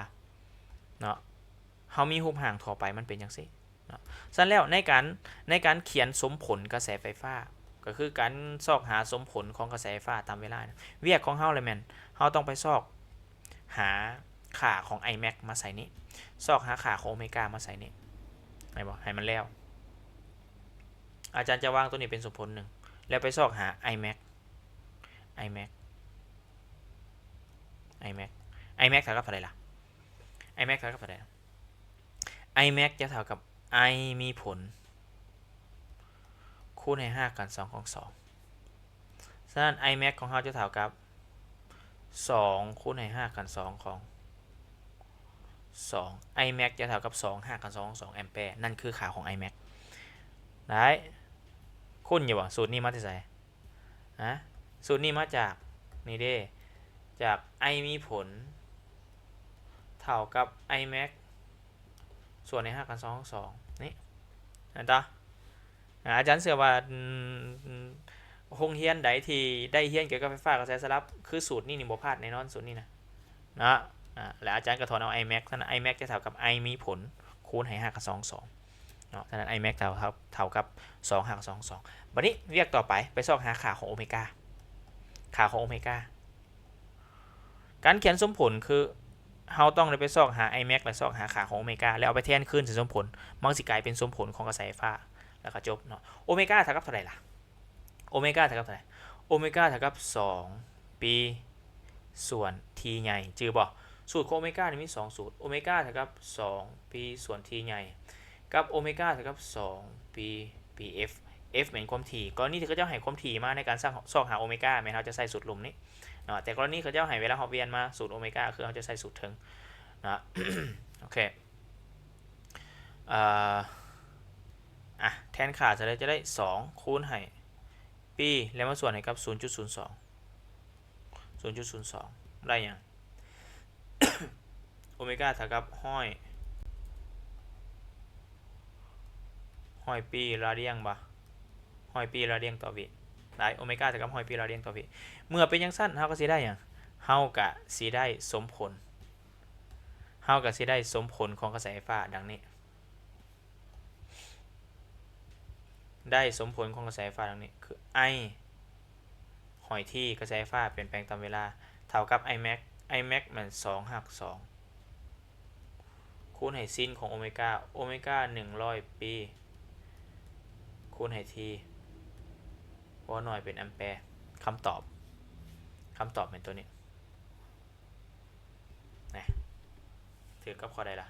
ເນາະ. ເຮົາມີຮູບຮ່າງທົ່ວໄປມັນເປັນຈັ່ງຊີ້ເນາະ. ສະນັ້ນແລ້ວ ໃນການ ໃນການຂຽນສົມຜົນກະແສໄຟຟ້າ ກໍຄືການຊອກຫາສົມຜົນຂອງກະແສໄຟຟ້າຕາມເວລານະ ວຽກຂອງເຮົາລະແມ່ນ ເຮົາຕ້ອງໄປຊອກຫາຄ່າຂອງ I max ມາໃສ່ນີ້ ຊອກຫາຄ່າຂອງໂອເມກາມາໃສ່ນີ້ ໃຫ້ບໍ່ ໃຫ້ມັນແລ້ວ. ອາຈານຈະວາງຕົວນີ້ເປັນສົມຜົນໜຶ່ງ ແລ້ວໄປຊອກຫາ I max I max I max I max ເທົ່າກັບເທົ່າໃດລະ? I max ເທົ່າກັບເທົ່າໃດ? I max ຈະເທົ່າກັບ I ມີຜົນ ຄູນໃຫ້ຮາກຂັ້ນສອງຂອງສອງ. ສະນັ້ນ I max ຂອງເຮົາຈະເທົ່າກັບສອງຄູນໃຫ້ຮາກຂັ້ນສອງຂອງສອງ. I max ຈະເທົ່າກັບສອງຮາກຂັ້ນສອງຂອງສອງແອມແປ. ນັ້ນຄືຄ່າຂອງ I max. ໄດ້ ຄຸ້ນຢູ່ບໍ່? ສູດນີ້ມາແຕ່ໃສ? ຮະ? ສູດນີ້ມາຈາກນີ້ເດ້ ຈາກ I ມີຜົນ ເທົ່າກັບ I max ສ່ວນໃນຮາກຂັ້ນສອງຂອງສອງ ນີ້ ເຫັນຕາ? ອາ ອາຈານເຊື່ອວ່າ ອືມ ໂຮງຮຽນໃດທີ່ໄດ້ຮຽນກ່ຽວກັບໄຟຟ້າກະແສສະຫຼັບ ຄືສູດນີ້ນີ້ບໍ່ພາດແນ່ນອນ ສູດນີ້ນະ ເນາະ. ອາ ແລະອາຈານກໍຖອນເອົາ I max ນັ້ນນະ I max ຈະເທົ່າກັບ I ມີຜົນ ຄູນໃຫ້ຮາກຂັ້ນສອງຂອງສອງ ເນາະ. ສະນັ້ນ I max ເທົ່າ ເທົ່າ ເທົ່າກັບສອງຮາກສອງຂອງສອງ. ບັດນີ້ວຽກຕໍ່ໄປ ໄປຊອກຫາຄ່າຂອງໂອເມກາ ຄ່າຂອງໂອເມກາ. ການຂຽນສົມຜົນຄືເຮົາຕ້ອງໄດ້ໄປຊອກຫາ I max ແລະ ຊອກຫາຄ່າຂອງໂອເມກາ ແລ້ວເອົາໄປແທນຄືນໃສ່ສົມຜົນ, ມັນຊິກາຍເປັນສົມຜົນຂອງກະແສໄຟຟ້າ ແລ້ວກໍຈົບເນາະ. ໂອເມກາເທົ່າກັບເທົ່າໃດລະ? ໂອເມກາເທົ່າກັບເທົ່າໃດ? ໂອເມກາເທົ່າກັບສອງປີສ່ວນ T ໃຫຍ່ ຈື່ບໍ່? ສູດຂອງໂອເມການີ້ມີສອງສູດ, ໂອເມກາເທົ່າກັບສອງປີສ່ວນ T ໃຫຍ່ ກັບໂອເມກາເທົ່າກັບສອງປີ F. F ແມ່ນຄວາມຖີ່. ກໍລະນີທີ່ເຂົາເຈົ້າໃຫ້ຄວາມຖີ່ມາໃນການຊອກ ຊອກຫາໂອເມກາ ແມ່ນເຮົາຈະໃຊ້ສູດລຸ່ມນີ້ເນາະ, ແຕ່ກໍລະນີເຂົາເຈົ້າໃຫ້ເວລາຮອບວຽນມາ ສູດໂອເມກາ ຄືເຮົາຈະໃຊ້ສູດເທິງເນາະ. ໂອເຄ ເອີ ອະ ແທນຄ່າເທົ່າໃດ? ຈະໄດ້ສອງຄູນໃຫ້ປີ ແລ້ວມາສ່ວນໃຫ້ກັບສູນຈຸດສູນສອງ ສູນຈຸດສູນສອງ ໄດ້ຫຍັງ? ໂອເມກາເທົ່າກັບຮ້ອຍ ຮ້ອຍປີລາດຽງບໍ່? ຮ້ອຍປີລາດຽງຕໍ່ວິ. ໄດ້ ໂອເມກາເທົ່າກັບຮ້ອຍປີລາດຽງຕໍ່ວິ. ເມື່ອເປັນຈັ່ງຊັ້ນ ເຮົາກໍຊິໄດ້ຫຍັງ? ເຮົາກໍຊິໄດ້ສົມຜົນ ເຮົາກໍຊິໄດ້ສົມຜົນຂອງກະແສໄຟຟ້າດັ່ງນີ້. ໄດ້ສົມຜົນຂອງກະແສໄຟຟ້າດັ່ງນີ້ ຄື I ຮ້ອຍ T ກະແສໄຟຟ້າປ່ຽນແປງຕາມເວລາ ເທົ່າກັບ I max I max ແມ່ນສອງຮາກສອງ ຄູນໃຫ້ຊິນຂອງໂອເມກາ ໂອເມກາໜຶ່ງຮ້ອຍປີ ຄູນໃຫ້ T ບໍ່ໜ້ອຍເປັນແອມແປ. ຄຳຕອບ ຄຳຕອບແມ່ນຕົວນີ້ນະ. ຖືກກັບຂໍ້ໃດລະ?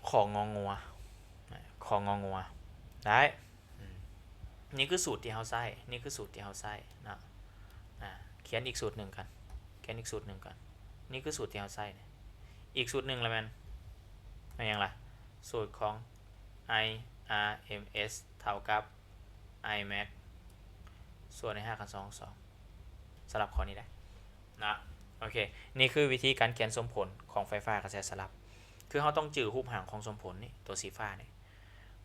ຂໍງໍງົວ ຂໍງໍງົວ. ໄດ້ ອືມ ນີ້ຄືສູດທີ່ເຮົາໃຊ້ ນີ້ຄືສູດທີ່ເຮົາໃຊ້ເນາະ. ອາ ຂຽນອີກສູດໜຶ່ງກັນ ຂຽນອີກສູດໜຶ່ງກັນ. ນີ້ຄືສູດທີ່ເຮົາໃຊ້ນີ້. ອີກສູດໜຶ່ງລະແມ່ນ ແມ່ນຫຍັງລະ? ສູດຂອງ I R M S ເທົ່າກັບ I max ສ່ວນໃນຮາກຂັ້ນສອງສອງ ສຳລັບຂໍ້ນີ້ໄດ໋. ນະ ໂອເຄ ນີ້ຄືວິທີການຂຽນສົມຜົນຂອງໄຟຟ້າກະແສສະຫຼັບ ຄືເຮົາຕ້ອງຈື່ຮູບຮ່າງຂອງສົມຜົນນີ້ ຕົວສີຟ້ານີ້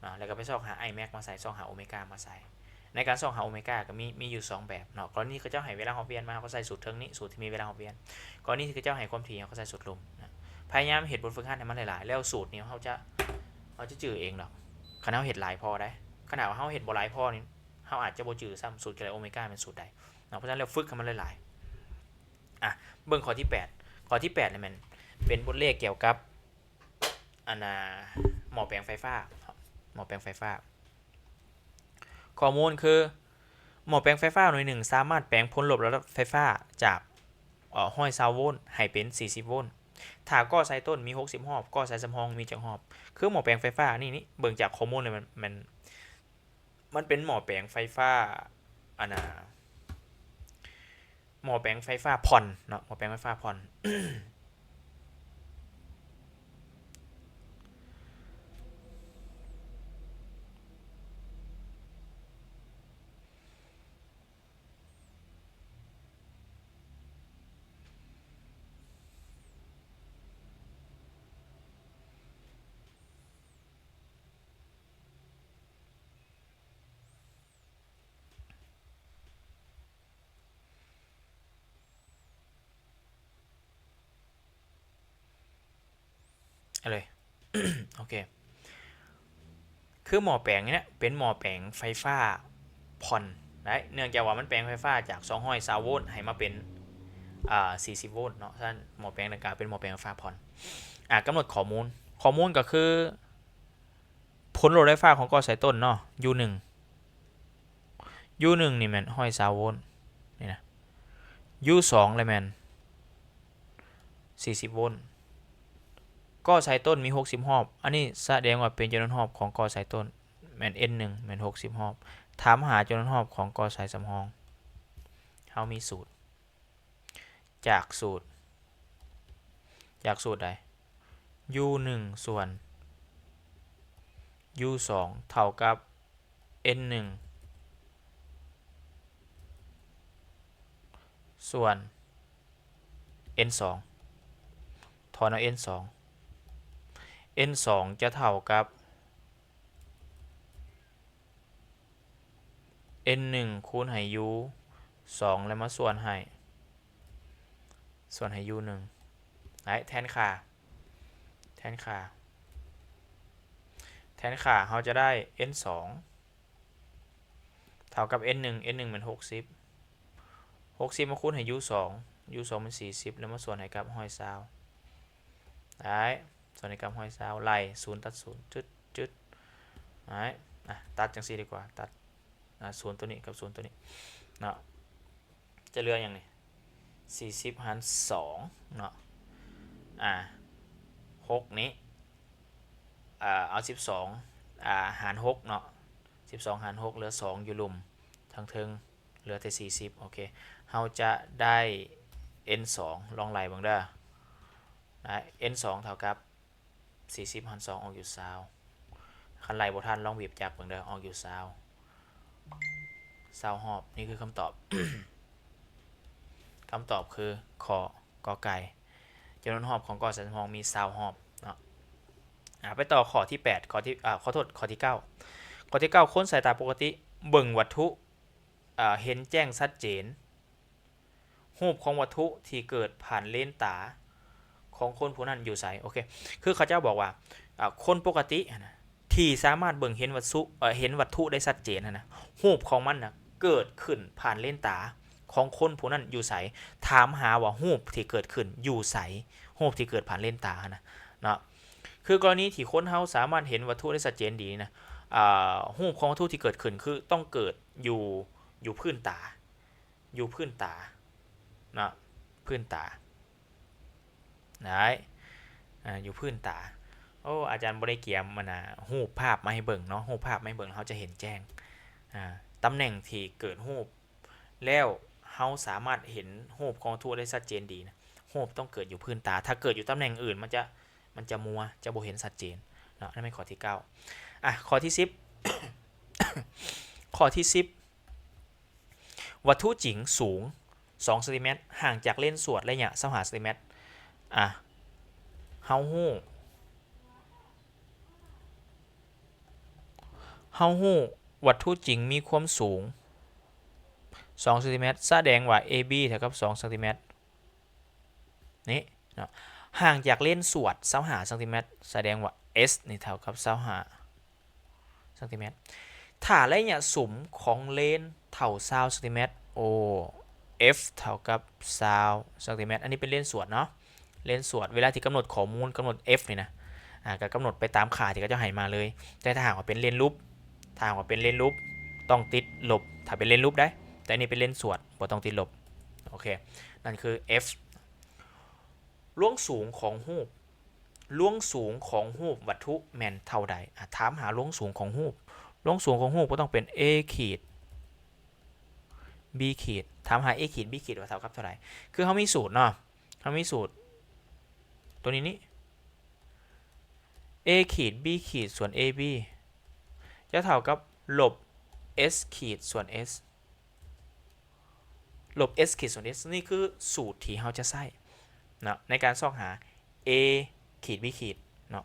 ນະ ແລ້ວກໍໄປຊອກຫາ I max ມາໃສ່ ຊອກຫາໂອເມກາມາໃສ່. ໃນການຊອກຫາໂອເມກາກໍມີ ມີຢູ່ສອງແບບເນາະ. ກໍລະນີເຂົາເຈົ້າໃຫ້ເວລາຮອບວຽນມາ ເຮົາກໍໃສ່ສູດເທິງນີ້ ສູດທີ່ມີເວລາຮອບວຽນ. ກໍລະນີທີ່ເຂົາເຈົ້າໃຫ້ຄວາມຖີ່ ເຮົາກໍໃສ່ສູດລຸ່ມນະ. ພະຍາຍາມເຮັດບົດຝຶກຫັດໃຫ້ມັນຫຼາຍໆ ແລ້ວສູດນີ້ເຮົາຈະ ເຮົາຈະຈື່ເອງດອກ ຄັນເຮົາເຮັດຫຼາຍພໍໄດ໋. ຂະໜາດວ່າເຮົາເຮັດບໍ່ຫຼາຍພໍນີ້ ເຮົາອາດຈະບໍ່ຈື່ຊ້ຳ ສູດກະແສໂອເມກາແມ່ນສູດໃດເນາະ. ເພາະສະນັ້ນແລ້ວຝຶກໃຫ້ມັນຫຼາຍໆ. ອະ ເບິ່ງຂໍ້ທີແປດ ຂໍ້ທີແປດນີ້ແມ່ນເປັນບົດເລກກ່ຽວກັບ ອັນນ່າ ໝໍ້ແປງໄຟຟ້າ ໝໍ້ແປງໄຟຟ້າ. ຂໍ້ມູນຄື ໝໍ້ແປງໄຟຟ້າໜ່ວຍໜຶ່ງສາມາດແປງຜົນລົບລະດັບໄຟຟ້າຈາກ ເອີ ຮ້ອຍຊາວໂວນໃຫ້ເປັນສີ່ສິບໂວນ. ຖ້າກໍໄຊຕົ້ນມີຫົກສິບຮອບ ກໍໄຊສຳຮອງມີຈັກຮອບ? ຄືໝໍ້ແປງໄຟຟ້ານີ້ ນີ້ ເບິ່ງຈາກຂໍ້ມູນແລ້ວ ມັນ ມັນ ມັນເປັນໝໍ້ແປງໄຟຟ້າ ອັນນ່າ ໝໍ້ແປງໄຟຟ້າຜ່ອນເນາະ ໝໍ້ແປງໄຟຟ້າຜ່ອນ. ເອົາເລີຍ ໂອເຄ ຄືໝໍ້ແປງນີ້ນະ ເປັນໝໍ້ແປງໄຟຟ້າຜ່ອນໄດ໋ ເນື່ອງຈາກວ່າມັນແປງໄຟຟ້າຈາກສອງຮ້ອຍຊາວໂວນໃຫ້ມາເປັນ ອ່າ ສີ່ສິບໂວນເນາະ. ສະນັ້ນໝໍ້ແປງດັ່ງກ່າວເປັນໝໍ້ແປງໄຟຟ້າຜ່ອນ. ອາ ກຳນົດຂໍ້ມູນ ຂໍ້ມູນກໍຄື ຜົນລົບໄຟຟ້າຂອງກໍໄຊຕົ້ນເນາະ U ໜຶ່ງ U ໜຶ່ງນີ້ແມ່ນຮ້ອຍຊາວໂວນນີ້ນະ U ສອງລະແມ່ນສີ່ສິບໂວນ. ກໍໄຊຕົ້ນມີຫົກສິບຮອບ ອັນນີ້ສະແດງວ່າເປັນຈຳນວນຮອບຂອງກໍໄຊຕົ້ນ ແມ່ນ N ໜຶ່ງແມ່ນຫົກສິບຮອບ. ຖາມຫາຈຳນວນຮອບຂອງກໍໄຊສຳຮອງ. ເຮົາມີສູດ ຈາກສູດ ຈາກສູດໃດ? U ໜຶ່ງ ສ່ວນ U ສອງ ເທົ່າກັບ N ໜຶ່ງ ສ່ວນ N ສອງ ຖອນເອົາ N ສອງ N ສອງ ຈະເທົ່າກັບ N ໜຶ່ງ ຄູນໃຫ້ U ສອງ ແລ້ວມາສ່ວນໃຫ້ ສ່ວນໃຫ້ U ໜຶ່ງ. ໄດ້ ແທນຄ່າ ແທນຄ່າ ແທນຄ່າ ເຮົາຈະໄດ້ N ສອງ ເທົ່າກັບ N ໜຶ່ງ N ໜຶ່ງແມ່ນຫົກສິບ ຫົກສິບມາຄູນໃຫ້ u ສອງ u ສອງແມ່ນສີ່ສິບ ແລ້ວມາສ່ວນໃຫ້ກັບຮ້ອຍຊາວ ໄດ້ ສ່ວນໃຫ້ກັບຮ້ອຍຊາວ ໄລ່ສູນຕັດສູນ ຈຶດ ຈຶດ ໄດ້ ອ່ະ ຕັດຈັ່ງຊີ້ດີກວ່າ ຕັດ ອ່າ ສູນໂຕນີ້ກັບສູນໂຕນີ້ເນາະ ຈະເຫຼືອຫຍັງນີ້ ສີ່ສິບຫານສອງເນາະ ອ່າ ຫົກນີ້ ອ່າ ເອົາສິບສອງ ອ່າ ຫານຫົກເນາະ ສິບສອງຫານຫົກ ເຫຼືອສອງຢູ່ລຸ່ມ ທາງເທິງເຫຼືອແຕ່ສີ່ສິບ ໂອເຄ ເຮົາຈະໄດ້ n ສອງ ລອງໄລ່ເບິ່ງເດີ ໄດ້ n ສອງເທົ່າກັບ ສີ່ສິບຫານສອງອອກຢູ່ຊາວ ຄັນໄລ່ບໍ່ທັນລອງບີບຈັກເບິ່ງເດີ ອອກຢູ່ຊາວ ຊາວຮອບ ນີ້ຄືຄຳຕອບ ຄຳຕອບຄື ຂ ກ ໄກ່ ຈຳນວນຮອບຂອງກ້ອນສາມສິບຫ້າມີຊາວຮອບເນາະ ອ່າ ໄປຕໍ່ຂໍ້ທີແປດ ຂໍ້ທີ່ ອ່າ ຂໍໂທດ ຂໍ້ທີເກົ້າ ຂໍ້ທີເກົ້າ ຄົນສາຍຕາປົກກະຕິເບິ່ງວັດຖຸ ອ່າ ເຫັນແຈ້ງຊັດເຈນ ຮູບຂອງວັດຖຸທີ່ເກີດຜ່ານເລນຕາຂອງຄົນຜູ້ນັ້ນຢູ່ໃສ? ໂອເຄ ຄືເຂົາເຈົ້າບອກວ່າ ອ່າ ຄົນປົກກະຕິຫັ້ນນະ ທີ່ສາມາດເບິ່ງເຫັນວັດຖຸ ເອີ ເຫັນວັດຖຸໄດ້ຊັດເຈນຫັ້ນນະ ຮູບຂອງມັນນະ ເກີດຂຶ້ນຜ່ານເລນຕາຂອງຄົນຜູ້ນັ້ນຢູ່ໃສ? ຖາມຫາວ່າຮູບທີ່ເກີດຂຶ້ນຢູ່ໃສ? ຮູບທີ່ເກີດຜ່ານເລນຕາຫັ້ນນະເນາະ ຄືກໍລະນີທີ່ຄົນເຮົາສາມາດເຫັນວັດຖຸໄດ້ຊັດເຈນດີນະ ອ່າ ຮູບຂອງວັດຖຸທີ່ເກີດຂຶ້ນ ຄືຕ້ອງເກີດຢູ່ ຢູ່ພື້ນຕາ ຢູ່ພື້ນຕາເນາະ ພື້ນຕາ ໄດ້ ອ່າ ຢູ່ພື້ນຕາ ໂອ້ ອາຈານບໍ່ໄດ້ກຽມອັນນ່າ ຮູບພາບມາໃຫ້ເບິ່ງເນາະ ຮູບພາບມາໃຫ້ເບິ່ງ ເຮົາຈະເຫັນແຈ້ງ ອ່າ ຕຳແໜ່ງທີ່ເກີດຮູບ ແລ້ວເຮົາສາມາດເຫັນຮູບຂອງວັດຖຸໄດ້ຊັດເຈນດີນະ ຮູບຕ້ອງເກີດຢູ່ພື້ນຕາ ຖ້າເກີດຢູ່ຕຳແໜ່ງອື່ນ ມັນຈະ ມັນຈະມົວ ຈະບໍ່ເຫັນຊັດເຈນເນາະ ນັ້ນແມ່ນຂໍ້ທີເກົ້າ ອ່ະ ຂໍ້ທີສິບ ຂໍ້ທີສິບ ວັດຖຸຈິງສູງສອງເຊັນຕີແມັດ ຫ່າງຈາກເລນສວດໄລຍະຊາວຫ້າເຊັນຕີແມັດ ອ່ະ ເຮົາຮູ້ ເຮົາຮູ້ວັດຖຸຈິງມີຄວາມສູງສອງເຊັນຕີແມັດ ສະແດງວ່າ ເອບີ ເທົ່າກັບສອງເຊັນຕີແມັດ ນີ້ເນາະ ຫ່າງຈາກເລນສວດຊາວຫ້າເຊັນຕີແມັດ ສະແດງວ່າ ເອສ ນີ້ເທົ່າກັບຊາວຫ້າ ເຊັນຕີແມັດ ຖ້າໄລຍະສຸມຂອງເລນເທົ່າຊາວເຊັນຕີແມັດ ໂອ ເອຟ ເທົ່າກັບຊາວເຊັນຕີແມັດ ອັນນີ້ເປັນເລນສວດເນາະ ເລນສວດ ເວລາທີ່ກຳນົດຂໍ້ມູນ ກຳນົດ F ນີ້ນະ ອ່າ ກໍກຳນົດໄປຕາມຄ່າທີ່ເຂົາເຈົ້າໃຫ້ມາເລີຍ ແຕ່ຖ້າຫາກວ່າເປັນເລນລົບ ຖ້າຫາກວ່າເປັນເລນລົບ ຕ້ອງຕິດລົບ ຖ້າເປັນເລນລົບໄດ໋ ແຕ່ອັນນີ້ເປັນເລນສວດ ບໍ່ຕ້ອງຕິດລົບ ໂອເຄ ນັ້ນຄື F ລວງສູງຂອງຮູບ ລວງສູງຂອງຮູບວັດຖຸແມ່ນເທົ່າໃດ? ອາ ຖາມຫາລວງສູງຂອງຮູບ ລວງສູງຂອງຮູບກໍຕ້ອງເປັນ A ຂີດ B ຂີດ ຖາມຫາ A ຂີດ B ຂີດວ່າເທົ່າກັບເທົ່າໃດ? ຄືເຮົາມີສູດເນາະ ເຮົາມີສູດຕົວນີ້ນີ້ A ຂີດ B ຂີດ ສ່ວນ AB ຈະເທົ່າກັບລົບ S ຂີດ ສ່ວນ S ລົບ S ຂີດ ສ່ວນ S ນີ້ຄືສູດທີ່ເຮົາຈະໃຊ້ເນາະ ໃນການຊອກຫາ A ຂີດ B ຂີດເນາະ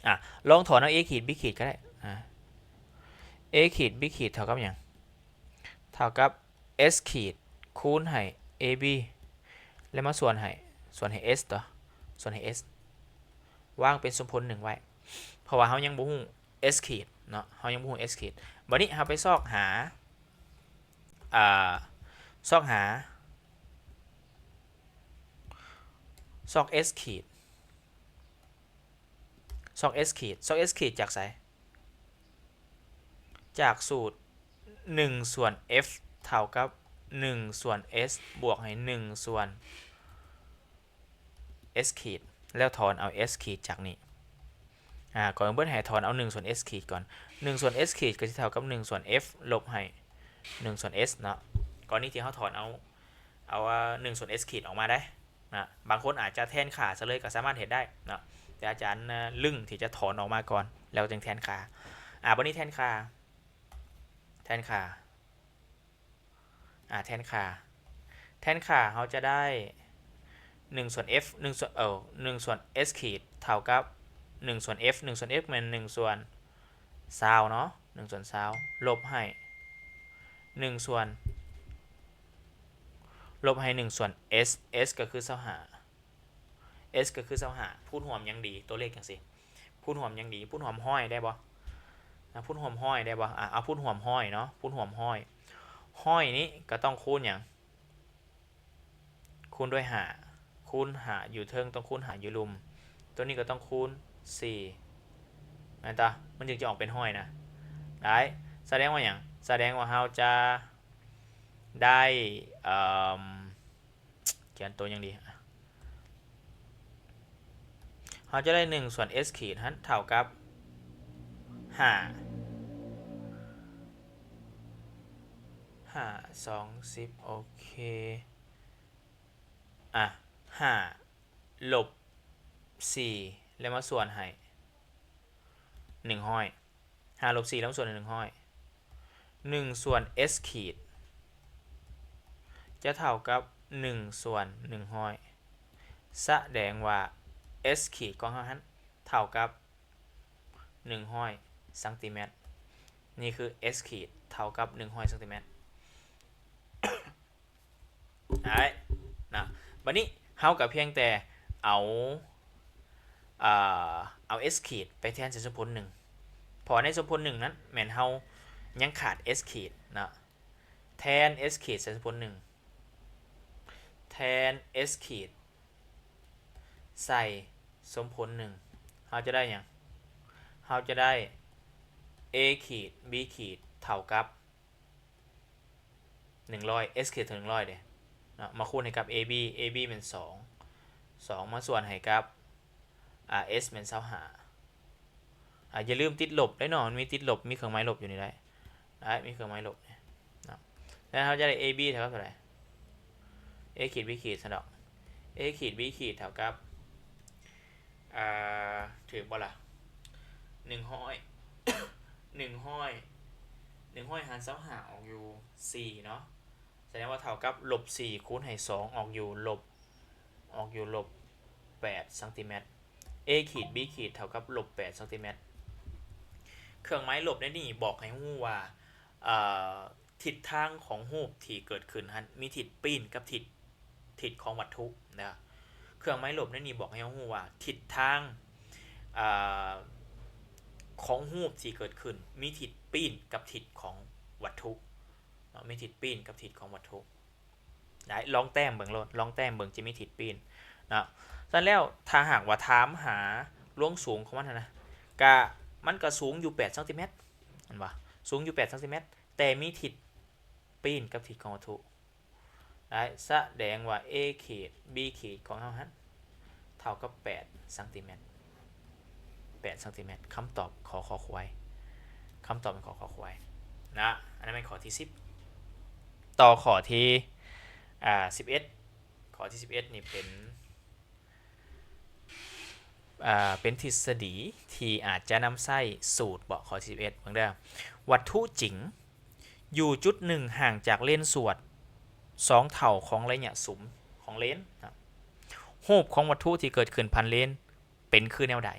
ອາ ລອງຖອນເອົາ A ຂີດ B ຂີດກໍໄດ້ ອາ A ຂີດ B ຂີດເທົ່າກັບຫຍັງ? ເທົ່າກັບ S ຂີດຄູນໃຫ້ AB ແລ້ວມາສ່ວນໃຫ້ ສ່ວນໃຫ້ S ຕົວະ ສ່ວນໃຫ້ S ວາງເປັນສົມຜົນໜຶ່ງໄວ້ ເພາະວ່າເຮົາຍັງບໍ່ຮູ້ S ຂີດເນາະ ເຮົາຍັງບໍ່ຮູ້ S ຂີດ ບັດນີ້ເຮົາໄປຊອກຫາ ອ່າ ຊອກຫາ ຊອກ S ຂີດ ຊອກ S ຂີດ ຊອກ S ຂີດຈາກໃສ? ຈາກສູດ ໜຶ່ງ ສ່ວນ F ເທົ່າກັບ ໜຶ່ງ ສ່ວນ S ບວກໃຫ້ ໜຶ່ງ ສ່ວນ S ຂີດ ແລ້ວຖອນເອົາ S ຂີດຈາກນີ້ ອາ ກ່ອນອື່ນເບິດໃຫ້ຖອນເອົາ ໜຶ່ງ ສ່ວນ S ຂີດກ່ອນ ໜຶ່ງ ສ່ວນ S ຂີດກໍຊິເທົ່າກັບ ໜຶ່ງ ສ່ວນ F ລົບໃຫ້ ໜຶ່ງ ສ່ວນ S ເນາະ ກໍລະນີທີ່ເຮົາຖອນເອົາ ເອົາ ໜຶ່ງ ສ່ວນ S ຂີດອອກມາໄດ້ນະ ບາງຄົນອາດຈະແທນຄ່າຊະເລີຍກໍສາມາດເຮັດໄດ້ເນາະ ແຕ່ອາຈານລຶ້ງທີ່ຈະຖອນອອກມາກ່ອນ ແລ້ວຈຶ່ງແທນຄ່າ ອາ ບັດນີ້ແທນຄ່າ ແທນຄ່າ ອາ ແທນຄ່າ ແທນຄ່າເຮົາຈະໄດ້ ໜຶ່ງ ສ່ວນ F ໜຶ່ງ ສ່ວນ ເອີ ໜຶ່ງ ສ່ວນ S ຂີດ ເທົ່າກັບ ໜຶ່ງ ສ່ວນ F ໜຶ່ງ ສ່ວນ F ແມ່ນ ໜຶ່ງ ສ່ວນ ຊາວເນາະ ໜຶ່ງ ສ່ວນ ຊາວ ລົບໃຫ້ ໜຶ່ງ ສ່ວນ ລົບໃຫ້ ໜຶ່ງ ສ່ວນ S S ກໍຄື ຊາວຫ້າ S ກໍຄື ຊາວຫ້າ ຄູນຮ່ວມຍັງດີ ຕົວເລກຈັ່ງຊີ້ ຄູນຮ່ວມຍັງດີ ຄູນຮ່ວມຮ້ອຍໄດ້ບໍ່? ອາ ຄູນຮ່ວມຮ້ອຍໄດ້ບໍ່? ອາ ເອົາຄູນຮ່ວມຮ້ອຍເນາະ ຄູນຮ່ວມຮ້ອຍ ຮ້ອຍນີ້ກໍຕ້ອງຄູນຫຍັງ? ຄູນດ້ວຍຫ້າ ຄູນຫ້າຢູ່ເທິງ ຕ້ອງຄູນຫ້າຢູ່ລຸ່ມ ຕົວນີ້ກໍຕ້ອງຄູນສີ່ ແມ່ນຕາ ມັນຈຶ່ງຈະອອກເປັນຮ້ອຍນະ. ໄດ້ ສະແດງວ່າຫຍັງ? ສະແດງວ່າເຮົາຈະໄດ້ ເອີ່ມ ຂຽນໂຕຫຍັງດີ? ເຮົາຈະໄດ້ໜຶ່ງສ່ວນ S ຂີດຫັ້ນເທົ່າກັບຫ້າ ຫ້າ ສອງ ສິບ ໂອເຄ ອ່ະ ຫ້າລົບສີ່ ແລ້ວມາສ່ວນໃຫ້ໜຶ່ງຮ້ອຍ ຫ້າລົບສີ່ ແລ້ວມາສ່ວນໃຫ້ໜຶ່ງຮ້ອຍ ໜຶ່ງສ່ວນ S ຂີດ ຈະເທົ່າກັບໜຶ່ງສ່ວນໜຶ່ງຮ້ອຍ ສະແດງວ່າ S ຂີດຂອງເຮົາຫັ້ນເທົ່າກັບໜຶ່ງຮ້ອຍຊັງຕີແມັດ. ນີ້ຄື S ຂີດເທົ່າກັບໜຶ່ງຮ້ອຍຊັງຕີແມັດ. ໄດ້ນະ ບັດນີ້ເຮົາກໍພຽງແຕ່ເອົາ ເອີ ເອົາ S ຂີດໄປແທນໃສ່ສົມຜົນໜຶ່ງ ເພາະວ່າໃນສົມຜົນໜຶ່ງນັ້ນແມ່ນເຮົາຍັງຂາດ S ຂີດເນາະ ແທນ S ຂີດໃສ່ສົມຜົນໜຶ່ງ ແທນ S ຂີດໃສ່ສົມຜົນໜຶ່ງ ເຮົາຈະໄດ້ຫຍັງ? ເຮົາຈະໄດ້ A ຂີດ B ຂີດເທົ່າກັບ ໜຶ່ງຮ້ອຍ S ຂີດເທົ່າໜຶ່ງຮ້ອຍເດ້ເນາະ ມາຄູນໃຫ້ກັບ AB AB ແມ່ນສອງ ສອງມາສ່ວນໃຫ້ກັບ ອາ S ແມ່ນຊາວຫ້າ ອາ ຢ່າລືມຕິດລົບເດ້ເນາະ ມັນມີຕິດລົບ ມີເຄື່ອງໝາຍລົບຢູ່ນີ້ໄດ້ ໄດ້ມີເຄື່ອງໝາຍລົບນີ້ເນາະ ແລ້ວເຮົາຈະໄດ້ AB ເທົ່າກັບເທົ່າໃດ? A ຂີດ B ຂີດຊັ້ນດອກ A ຂີດ B ຂີດເທົ່າກັບ ອ່າ ຖືກບໍ່ລະ? ໜຶ່ງຮ້ອຍ ໜຶ່ງຮ້ອຍ ໜຶ່ງຮ້ອຍຫານຊາວຫ້າອອກຢູ່ສີ່ເນາະ ສະແດງວ່າເທົ່າກັບລົບສີ່ຄູນໃຫ້ສອງອອກຢູ່ລົບ ອອກຢູ່ລົບແປດຊັງຕີແມັດ A ຂີດ B ຂີດເທົ່າກັບລົບແປດຊັງຕີແມັດ. ເຄື່ອງໝາຍລົບໃນນີ້ບອກໃຫ້ຮູ້ວ່າ ເອີ ທິດທາງຂອງຮູບທີ່ເກີດຂຶ້ນຫັ້ນມີທິດປີ້ນກັບທິດ ທິດຂອງວັດຖຸນະ. ເຄື່ອງໝາຍລົບໃນນີ້ບອກໃຫ້ເຮົາຮູ້ວ່າທິດທາງ ອາ ຂອງຮູບທີ່ເກີດຂຶ້ນມີທິດປີ້ນກັບທິດຂອງວັດຖຸເນາະ ມີທິດປີ້ນກັບທິດຂອງວັດຖຸ. ໄດ້ ລອງແຕ້ມເບິ່ງໂລດ ລອງແຕ້ມເບິ່ງ ຈະມີທິດປີ້ນເນາະ. ສະນັ້ນແລ້ວ ຖ້າຫາກວ່າຖາມຫາລວງສູງຂອງມັນຫັ້ນນະ ກະ ມັນກະສູງຢູ່ແປດຊັງຕີແມັດ ແມ່ນບໍ່? ສູງຢູ່ແປດຊັງຕີແມັດ ແຕ່ມີທິດປີ້ນກັບທິດຂອງວັດຖຸ. ໄດ້ ສະແດງວ່າ A ຂີດ B ຂີດຂອງເຮົາຫັ້ນເທົ່າກັບແປດຊັງຕີແມັດ ແປດຊັງຕີແມັດ. ຄຳຕອບ ຂ ຄ ຄວາຍ ຄຳຕອບແມ່ນ ຂ ຄ ຄວາຍນະ. ອັນນັ້ນແມ່ນຂໍ້ທີສິບ. ຕໍ່ຂໍ້ທີ ອ່າ ສິບເອັດ ຂໍ້ທີສິບເອັດນີ້ເປັນ ອ່າ ເປັນທິດສະດີທີ່ອາດຈະນຳໃຊ້ສູດເບາະ. ຂໍ້ທີສິບເອັດ ເບິ່ງເດີ ວັດຖຸຈິງຢູ່ຈຸດໜຶ່ງຫ່າງຈາກເລນສວດສອງເທົ່າຂອງໄລຍະສຸມຂອງເລນນະ ຮູບຂອງວັດຖຸທີ່ເກີດຂຶ້ນຜ່ານເລນເປັນຄືແນວໃດ?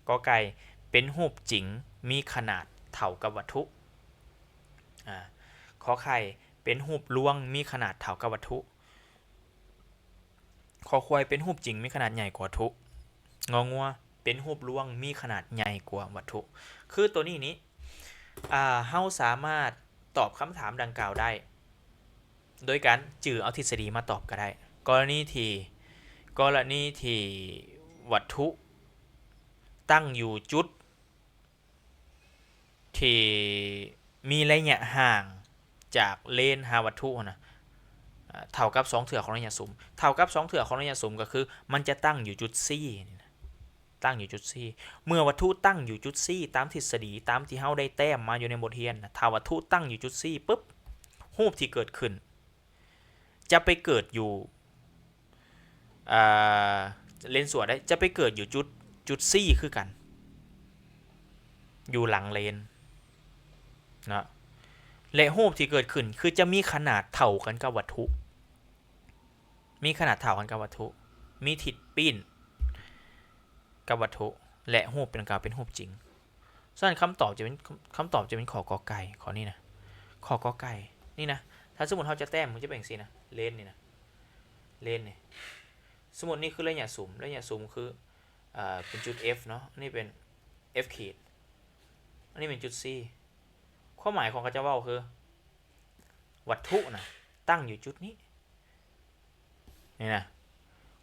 ກ ໄກ່ ເປັນຮູບຈິງມີຂະໜາດເທົ່າກັບວັດຖຸ. ອາ ຂ ໄຂ່ ເປັນຮູບລວງມີຂະໜາດເທົ່າກັບວັດຖຸ. ຄ ຄວາຍ ເປັນຮູບຈິງມີຂະໜາດໃຫຍ່ກວ່າວັດຖຸ. ງ ງົວ ເປັນຮູບລວງມີຂະໜາດໃຫຍ່ກວ່າວັດຖຸ. ຄືໂຕນີ້ນີ້ ອາ ເຮົາສາມາດຕອບຄຳຖາມດັ່ງກ່າວໄດ້ ໂດຍການຈື່ເອົາທິດສະດີມາຕອບກໍໄດ້. ກໍລະນີທີ່ ກໍລະນີທີ່ວັດຖຸຕັ້ງຢູ່ຈຸດ ທີ່ມີໄລຍະຫ່າງຈາກເລນຫາວັດຖຸຫັ້ນນະ ເທົ່າກັບສອງເທື່ອຂອງໄລຍະສຸມ. ເທົ່າກັບສອງເທື່ອຂອງໄລຍະສຸມກໍຄືມັນຈະຕັ້ງຢູ່ຈຸດ C ນີ້ນະ ຕັ້ງຢູ່ຈຸດ C. ເມື່ອວັດຖຸຕັ້ງຢູ່ຈຸດ C ຕາມທິດສະດີ ຕາມທີ່ເຮົາໄດ້ແຕ້ມມາຢູ່ໃນບົດຮຽນນະ ຖ້າວັດຖຸຕັ້ງຢູ່ຈຸດ C ປຶບ ຮູບທີ່ເກີດຂຶ້ນ ຈະໄປເກີດຢູ່ ອ່າ ເລນສວດໄດ້ ຈະໄປເກີດຢູ່ຈຸດ ຈຸດ C ຄືກັນ ຢູ່ຫຼັງເລນເນາະ ແລະ ຮູບທີ່ເກີດຂຶ້ນຄືຈະມີຂະໜາດເທົ່າກັນກັບວັດຖຸ ມີຂະໜາດເທົ່າກັນກັບວັດຖຸ ມີທິດປີ້ນກັບວັດຖຸ ແລະ ຮູບດັ່ງກ່າວເປັນຮູບຈິງ. ສະນັ້ນຄຳຕອບຈະເປັນ ຄຳຕອບຈະເປັນຂໍ້ ກ ໄກ່ ຂໍ້ນີ້ນະ ຂໍ້ ກ ໄກ່ ນີ້ນະ. ຖ້າສົມມຸດເຮົາຈະແຕ້ມ ມັນຈະເປັນຈັ່ງຊີ້ນະ ເລນນີ້ນະ ເລນນີ້ ສົມມຸດນີ້ຄືໄລຍະສຸມ ໄລຍະສຸມຄື ເປັນຈຸດ F ເນາະ ອັນນີ້ເປັນ F ຂີດ ອັນນີ້ເປັນຈຸດ C. ຄວາມໝາຍຂອງເຂົາເຈົ້າເວົ້າຄື ວັດຖຸນະ ຕັ້ງຢູ່ຈຸດນີ້ ນີ້ນະ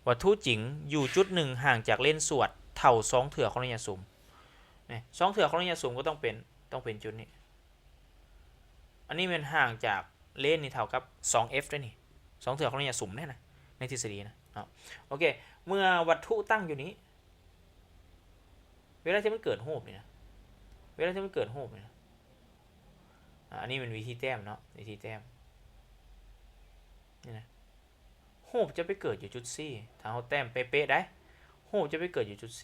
ວັດຖຸຈິງຢູ່ຈຸດໜຶ່ງຫ່າງຈາກເລນສວດເທົ່າສອງເທື່ອຂອງໄລຍະສຸມ. ນີ້ ສອງເທື່ອຂອງໄລຍະສຸມກໍຕ້ອງເປັນ ຕ້ອງເປັນຈຸດນີ້. ອັນນີ້ແມ່ນຫ່າງຈາກເລນນີ້ເທົ່າກັບສອງເອັຟເດ້ນີ້ ສອງເທື່ອຂອງໄລຍະສຸມເດ້ນະ ໃນທິດສະດີນະເນາະ. ໂອເຄ ເມື່ອວັດຖຸຕັ້ງຢູ່ນີ້ ເວລາທີ່ມັນເກີດຮູບນີ້ນະ ເວລາທີ່ມັນເກີດຮູບນີ້ນະ ອາ ອັນນີ້ແມ່ນວິທີແຕ້ມເນາະ ວິທີແຕ້ມ ນີ້ນະ ຮູບຈະໄປເກີດຢູ່ຈຸດ C ຖ້າເຮົາແຕ້ມເປະໆໄດ໋ ຮູບຈະໄປເກີດຢູ່ຈຸດ C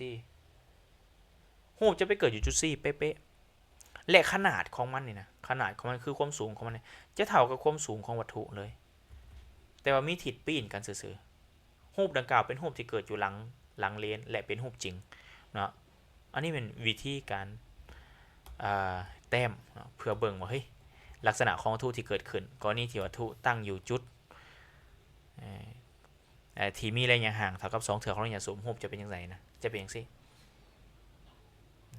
ຮູບຈະໄປເກີດຢູ່ຈຸດ C ເປະໆ ແລະ ຂະໜາດຂອງມັນນີ້ນະ ຂະໜາດຂອງມັນຄືຄວາມສູງຂອງມັນນີ້ ຈະເທົ່າກັບຄວາມສູງຂອງວັດຖຸເລີຍ ແຕ່ວ່າມີທິດປີ້ນກັນຊື່ໆ. ຮູບດັ່ງກ່າວເປັນຮູບທີ່ເກີດຢູ່ຫຼັງ ຫຼັງເລນ ແລະ ເປັນຮູບຈິງເນາະ. ອັນນີ້ແມ່ນວິທີການ ເອີ ແຕ້ມເນາະ ເພື່ອເບິ່ງວ່າ ເຮີ້ຍ ລັກສະນະຂອງວັດຖຸທີ່ເກີດຂຶ້ນ ກໍລະນີທີ່ວັດຖຸຕັ້ງຢູ່ຈຸດ ເອີ ເອີ ທີ່ມີໄລຍະຫ່າງເທົ່າກັບສອງເທື່ອຂອງໄລຍະສຸມ ຮູບຈະເປັນຈັ່ງໃດນະ ຈະເປັນຈັ່ງຊີ້.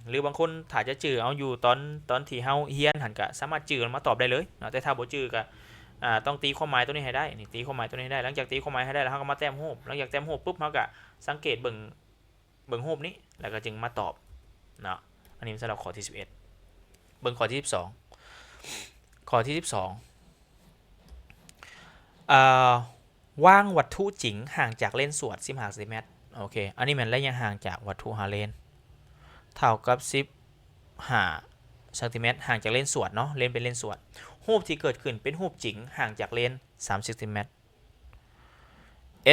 ຫຼືບາງຄົນຖ້າຈະຈື່ເອົາຢູ່ຕອນ ຕອນທີ່ເຮົາຮຽນຫັ້ນ ກະສາມາດຈື່ມາຕອບໄດ້ເລີຍເນາະ. ແຕ່ຖ້າບໍ່ຈື່ກະ ອາ ຕ້ອງຕີຄວາມໝາຍຕົວນີ້ໃຫ້ໄດ້ ນີ້ ຕີຄວາມໝາຍຕົວນີ້ໃຫ້ໄດ້. ຫຼັງຈາກຕີຄວາມໝາຍໃຫ້ໄດ້ແລ້ວ ເຮົາກໍມາແຕ້ມຮູບ. ຫຼັງຈາກແຕ້ມຮູບປຶບ ເຮົາກໍສັງເກດເບິ່ງ ເບິ່ງຮູບນີ້ ແລ້ວກໍຈຶ່ງມາຕອບເນາະ. ອັນນີ້ສຳລັບຂໍ້ທີສິບເອັດ. ເບິ່ງຂໍ້ທີສິບສອງ ຂໍ້ທີສິບສອງ ເອີ ວາງວັດຖຸຈິງຫ່າງຈາກເລນສວດສິບຫ້າຊັງຕີແມັດ. ໂອເຄ ອັນນີ້ແມ່ນໄລຍະຫ່າງຈາກວັດຖຸຫາເລນ ເທົ່າກັບສິບຫ້າຊັງຕີແມັດ ຫ່າງຈາກເລນສວດເນາະ ເລນເປັນເລນສວດ. ຮູບທີ່ເກີດຂຶ້ນເປັນຮູບຈິງຫ່າງຈາກເລນສາມສິບຊັງຕີແມັດ.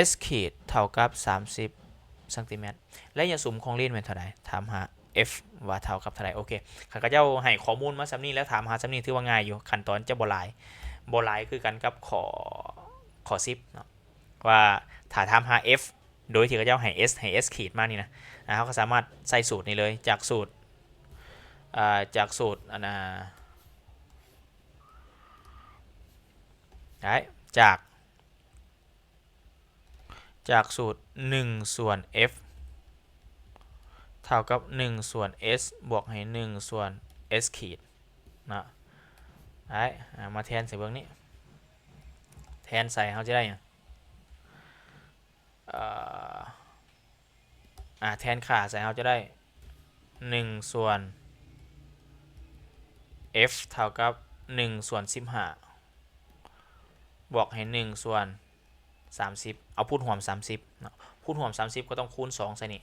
S ຂີດເທົ່າກັບສາມສິບຊັງຕີແມັດ. ໄລຍະສຸມຂອງເລນແມ່ນເທົ່າໃດ? ຖາມຫາ F ວ່າເທົ່າກັບເທົ່າໃດ. ໂອເຄ ຄັນເຂົາເຈົ້າໃຫ້ຂໍ້ມູນມາສ່ຳນີ້ ແລ້ວຖາມຫາສ່ຳນີ້ ຖືວ່າງ່າຍຢູ່ ຂັ້ນຕອນຈະບໍ່ຫຼາຍ ບໍ່ຫຼາຍຄືກັນກັບຂໍ້ ຂໍ້ສິບເນາະ ວ່າຖ້າຖາມຫາ F ໂດຍທີ່ເຂົາເຈົ້າໃຫ້ S ໃຫ້ S ຂີດມານີ້ນະ ອາ ເຮົາກໍສາມາດໃຊ້ສູດນີ້ເລີຍ ຈາກສູດ ອາ ຈາກສູດ ອັນນ່າ ໄດ້ ຈາກ ຈາກສູດ ໜຶ່ງສ່ວນ F ເທົ່າກັບ ໜຶ່ງສ່ວນ S ບວກໃຫ້ ໜຶ່ງສ່ວນ S ຂີດເນາະ. ໄດ້ ອາ ມາແທນໃສ່ເບິ່ງນີ້ ແທນໃສ່ເຮົາຈະໄດ້ຫຍັງ? ເອີ ອາ ແທນຄ່າໃສ່ເຮົາຈະໄດ້ ໜຶ່ງສ່ວນ F ເທົ່າກັບ ໜຶ່ງສ່ວນສິບຫ້າ ບວກໃຫ້ ໜຶ່ງສ່ວນສາມສິບ ເອົາພູດຮ່ວມສາມສິບເນາະ ພູດຮ່ວມສາມສິບກໍຕ້ອງຄູນສອງໃສ່ນີ້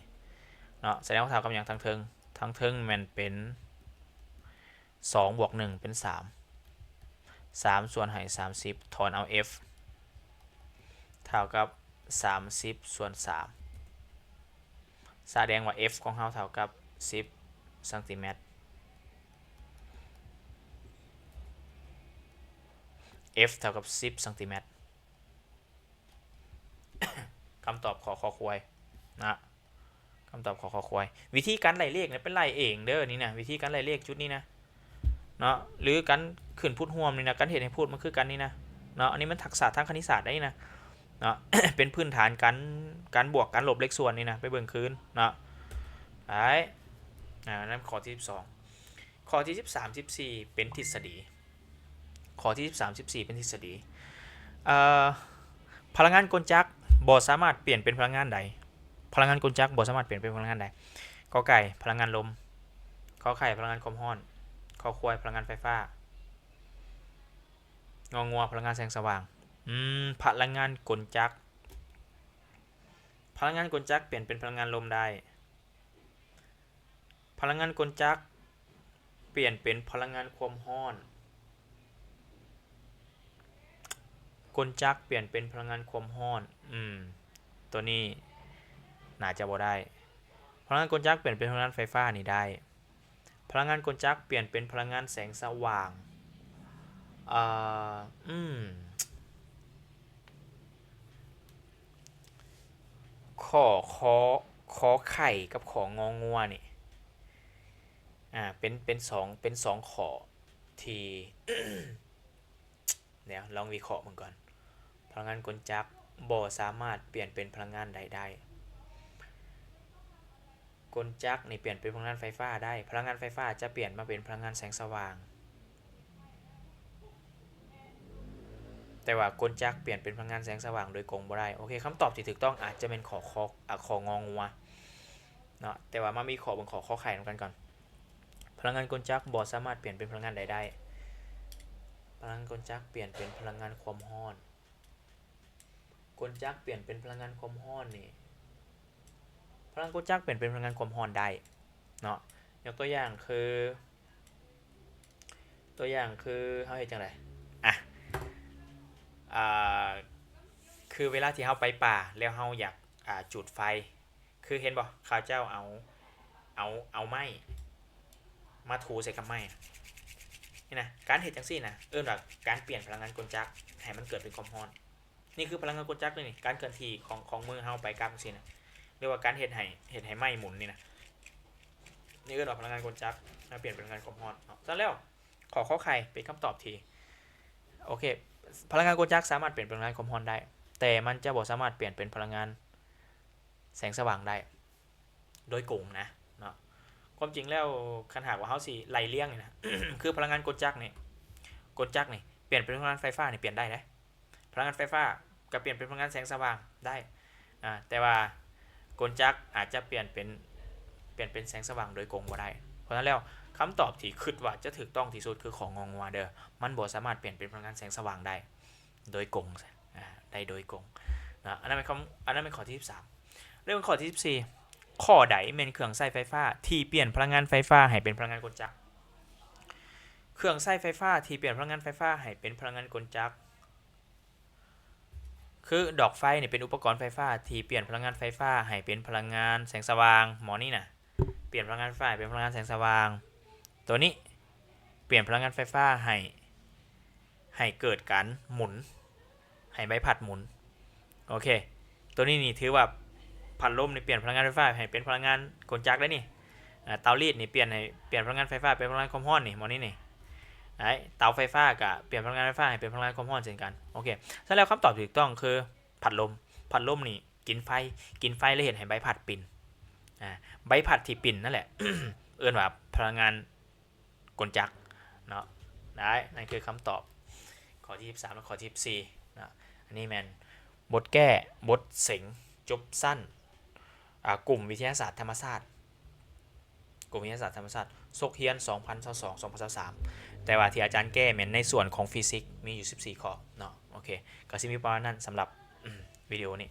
ເນາະ. ສະແດງວ່າເທົ່າກັບຫຍັງ? ທາງເທິງ ທາງເທິງແມ່ນເປັນ ສອງບວກໜຶ່ງເປັນສາມ ສາມສ່ວນໃຫ້ສາມສິບ ຖອນເອົາ F ເທົ່າກັບສາມສິບສ່ວນສາມ ສະແດງວ່າ F ຂອງເຮົາເທົ່າກັບສິບຊັງຕີແມັດ F ເທົ່າກັບສິບຊັງຕີແມັດ. ຄຳຕອບ ຂ ຄ ຄວາຍ ນະ ຄຳຕອບ ຂ ຄ ຄວາຍ. ວິທີການໄລ່ເລກນະ ໄປໄລ່ເອງເດີນີ້ນະ ວິທີການໄລ່ເລກຈຸດນີ້ນະເນາະ ຫຼືການຂຶ້ນພູດຮ່ວມນີ້ນະ ການເຮັດໃຫ້ພູດມັນຄືກັນນີ້ນະເນາະ. ອັນນີ້ມັນທັກສະທາງຄະນິດສາດໄດ໋ນະເນາະ ເປັນພື້ນຖານການ ການບວກການລົບເລກສ່ວນນີ້ນະ ໄປເບິ່ງຄືນເນາະ. ໄດ້ ອາ ນັ້ນຂໍ້ທີສິບສອງ. ຂໍ້ທີສິບສາມ ສິບສີ່ ເປັນທິດສະດີ. ຂໍ້ທີສິບສາມ ສິບສີ່ ເປັນທິດສະດີ. ເອີ ພະລັງງານກົນຈັກບໍ່ສາມາດປ່ຽນເປັນພະລັງງານໃດ? ພະລັງງານກົນຈັກບໍ່ສາມາດປ່ຽນເປັນພະລັງງານໃດ? ກ ໄກ່ ພະລັງງານລົມ, ຂ ໄຂ່ ພະລັງງານຄວາມຮ້ອນ, ຄ ຄວາຍ ພະລັງງານໄຟຟ້າ, ງ ງົວ ພະລັງງານແສງສະຫວ່າງ. ອືມ ພະລັງງານກົນຈັກ, ພະລັງງານກົນຈັກປ່ຽນເປັນພະລັງງານລົມໄດ້. ພະລັງງານກົນຈັກປ່ຽນເປັນພະລັງງານຄວາມຮ້ອນ. ກົນຈັກປ່ຽນເປັນພະລັງງານຄວາມຮ້ອນ. ອືມ ຕົວນີ້ໜ້າຈະບໍ່ໄດ້. ພະລັງງານກົນຈັກປ່ຽນເປັນພະລັງງານໄຟຟ້ານີ້ໄດ້. ພະລັງງານກົນຈັກປ່ຽນເປັນພະລັງງານແສງສະຫວ່າງ. ເອີ ອືມ ຂໍ້ ຄ ຄ ໄຂ່ ກັບ ຂ ງ ງົວ ນີ້ ອາ ເປັນ ເປັນສອງ ເປັນສອງຂໍ້ທີ່ ດຽວລອງວິເຄາະເບິ່ງກ່ອນ. ພະລັງງານກົນຈັກບໍ່ສາມາດປ່ຽນເປັນພະລັງງານໃດໄດ້. ກົນຈັກນີ້ປ່ຽນເປັນພະລັງງານໄຟຟ້າໄດ້. ພະລັງງານໄຟຟ້າຈະປ່ຽນມາເປັນພະລັງງານແສງສະຫວ່າງ. ແ ຕ່ວ່າກົນຈັກປ່ຽນເປັນພະລັງງານແສງສະຫວ່າງໂດຍກົງບໍ່ໄດ້. ໂອເຄ, ຄຳຕອບທີ່ຖືກຕ້ອງອາດຈະແມ່ນ ຂໍ ຂໍ ອາ ຂໍ ງໍງົວເນາະ. ແຕ່ວ່າມາວິເຄາະເບິ່ງຂໍ້ ຂໍ້ໄຂ່ນຳກັນກ່ອນ. ພະລັງງານກົນຈັກບໍ່ສາມາດປ່ຽນເປັນພະລັງງານໃດໄດ້. ພະລັງງານກົນຈັກປ່ຽນເປັນພະລັງງານຄວາມຮ້ອນ. ກົນຈັກປ່ຽນເປັນພະລັງງານຄວາມຮ້ອນນີ້ ພະລັງກົນຈັກປ່ຽນເປັນພະລັງງານຄວາມຮ້ອນໄດ້ເນາະ. ຍົກຕົວຢ່າງຄື ຕົວຢ່າງຄືເຮົາເຮັດຈັ່ງໃດ? ອາ ອາ ຄືເວລາທີ່ເຮົາໄປປ່າແລ້ວເຮົາຢາກ ອາ ຈູດໄຟ ຄືເຫັນບໍ່? ເຂົາເຈົ້າເອົາ ເອົາ ເອົາໄມ້ມາຖູໃສ່ກັບໄມ້ ນີ້ນະ. ການເຮັດຈັ່ງຊີ້ນະ ເອີ້ນວ່າການປ່ຽນພະລັງງານກົນຈັກໃຫ້ມັນເກີດເປັນຄວາມຮ້ອນ. ນີ້ຄືພະລັງງານກົນຈັກເລີຍນີ້, ການເຄື່ອນທີ່ຂອງ ຂອງມືເຮົາໄປກັບຈັ່ງຊີ້ນະ ຫຼືວ່າການເຮັດໃຫ້ ເຮັດໃຫ້ໄມ້ໝູນນີ້ນະ, ນີ້ເອີ້ນວ່າພະລັງງານກົນຈັກ ແລ້ວປ່ຽນເປັນພະລັງງານຄວາມຮ້ອນເນາະ. ສະນັ້ນແລ້ວ ຂໍ້ ຂໍໄຂ່ ເປັນຄຳຕອບທີ່ ໂອເຄ, ພະລັງງານກົນຈັກສາມາດປ່ຽນເປັນພະລັງງານຄວາມຮ້ອນໄດ້, ແຕ່ມັນຈະບໍ່ສາມາດປ່ຽນເປັນພະລັງງານແສງສະຫວ່າງໄດ້ ໂດຍກົງນະເນາະ. ຄວາມຈິງແລ້ວ ຄັນຫາກວ່າເຮົາຊິໄລ່ລຽງນີ້ນະ ຄືພະລັງງານກົນຈັກນີ້ ກົນຈັກນີ້ປ່ຽນເປັນພະລັງງານໄຟຟ້ານີ້ປ່ຽນໄດ້ເດ້. ພະລັງງານໄຟຟ້າກໍປ່ຽນເປັນພະລັງງານແສງສະຫວ່າງໄດ້ ອາ ແຕ່ວ່າກົນຈັກອາດຈະປ່ຽນເປັນ ປ່ຽນເປັນແສງສະຫວ່າງໂດຍກົງບໍ່ໄດ້. ເພາະສະນັ້ນແລ້ວ ຄຳຕອບທີ່ຄິດວ່າຈະຖືກຕ້ອງທີ່ສຸດຄື ຂໍ ງໍງົວ ເດີ້. ມັນບໍ່ສາມາດປ່ຽນເປັນພະລັງງານແສງສະຫວ່າງໄດ້ໂດຍກົງ ອາ ໄດ້ໂດຍກົງນະ. ອັນນັ້ນແມ່ນຄຳ ອັນນັ້ນແມ່ນຂໍ້ທີສິບສາມ. ເລື່ອງຂໍ້ທີສິບສີ່ ຂໍ້ໃດແມ່ນເຄື່ອງໃຊ້ໄຟຟ້າທີ່ປ່ຽນພະລັງງານໄຟຟ້າໃຫ້ເປັນພະລັງງານກົນຈັກ? ເຄື່ອງໃຊ້ໄຟຟ້າທີ່ປ່ຽນພະລັງງານໄຟຟ້າໃຫ້ເປັນພະລັງງານກົນຈັກ ຄືດອກໄຟນີ້ເປັນອຸປະກອນໄຟຟ້າທີ່ປ່ຽນພະລັງງານໄຟຟ້າໃຫ້ເປັນພະລັງງານແສງສະຫວ່າງ. ໝໍນີ້ນະ ປ່ຽນພະລັງງານໄຟຟ້າໃຫ້ເປັນພະລັງງານແສງສະຫວ່າງ. ໂຕນີ້ປ່ຽນພະລັງງານໄຟຟ້າໃຫ້ ໃຫ້ເກີດການໝູນ ໃຫ້ໃບພັດໝູນ. ໂອເຄ, ໂຕນີ້ນີ້ຖືວ່າພັດລົມນີ້ປ່ຽນພະລັງງານໄຟຟ້າໃຫ້ເປັນພະລັງງານກົນຈັກໄດ້ນີ້. ອາ ເຕົາລີດນີ້ປ່ຽນໃຫ້ ປ່ຽນພະລັງງານໄຟຟ້າເປັນພະລັງງານຄວາມຮ້ອນນີ້ ໝໍນີ້ນີ້. ໄດ້ ເຕົາໄຟຟ້າກະປ່ຽນພະລັງງານໄຟຟ້າໃຫ້ເປັນພະລັງງານຄວາມຮ້ອນເຊັ່ນກັນ. ໂອເຄ, ສະນັ້ນແລ້ວຄຳຕອບທີ່ຖືກຕ້ອງຄືພັດລົມ. ພັດລົມນີ້ກິນໄຟ ກິນໄຟແລ້ວເຮັດໃຫ້ໃບພັດປິ່ນ. ອາ ໃບພັດທີ່ປິ່ນນັ້ນແຫຼະ ເອີ້ນວ່າພະລັງງານ ກົນຈັກເນາະ. ໄດ້ ນັ້ນຄືຄຳຕອບຂໍ້ທີສິບສາມ ແລະ ຂໍ້ທີສິບສີ່ເນາະ. ອັນນີ້ແມ່ນບົດແກ້ ບົດເສັງຈົບຊັ້ນ ອາ ກຸ່ມວິທະຍາສາດທຳມະຊາດ ກຸ່ມວິທະຍາສາດທຳມະຊາດ ສົກຮຽນສອງພັນຊາວສອງ ສອງພັນຊາວສາມ. ແຕ່ວ່າທີ່ອາຈານແກ້ແມ່ນໃນສ່ວນຂອງຟີຊິກ ມີຢູ່ສິບສີ່ຂໍ້ເນາະ. ໂອເຄ, ກໍຊິມີປະມານນັ້ນສຳລັບ ອາ ວິດີໂອນີ້.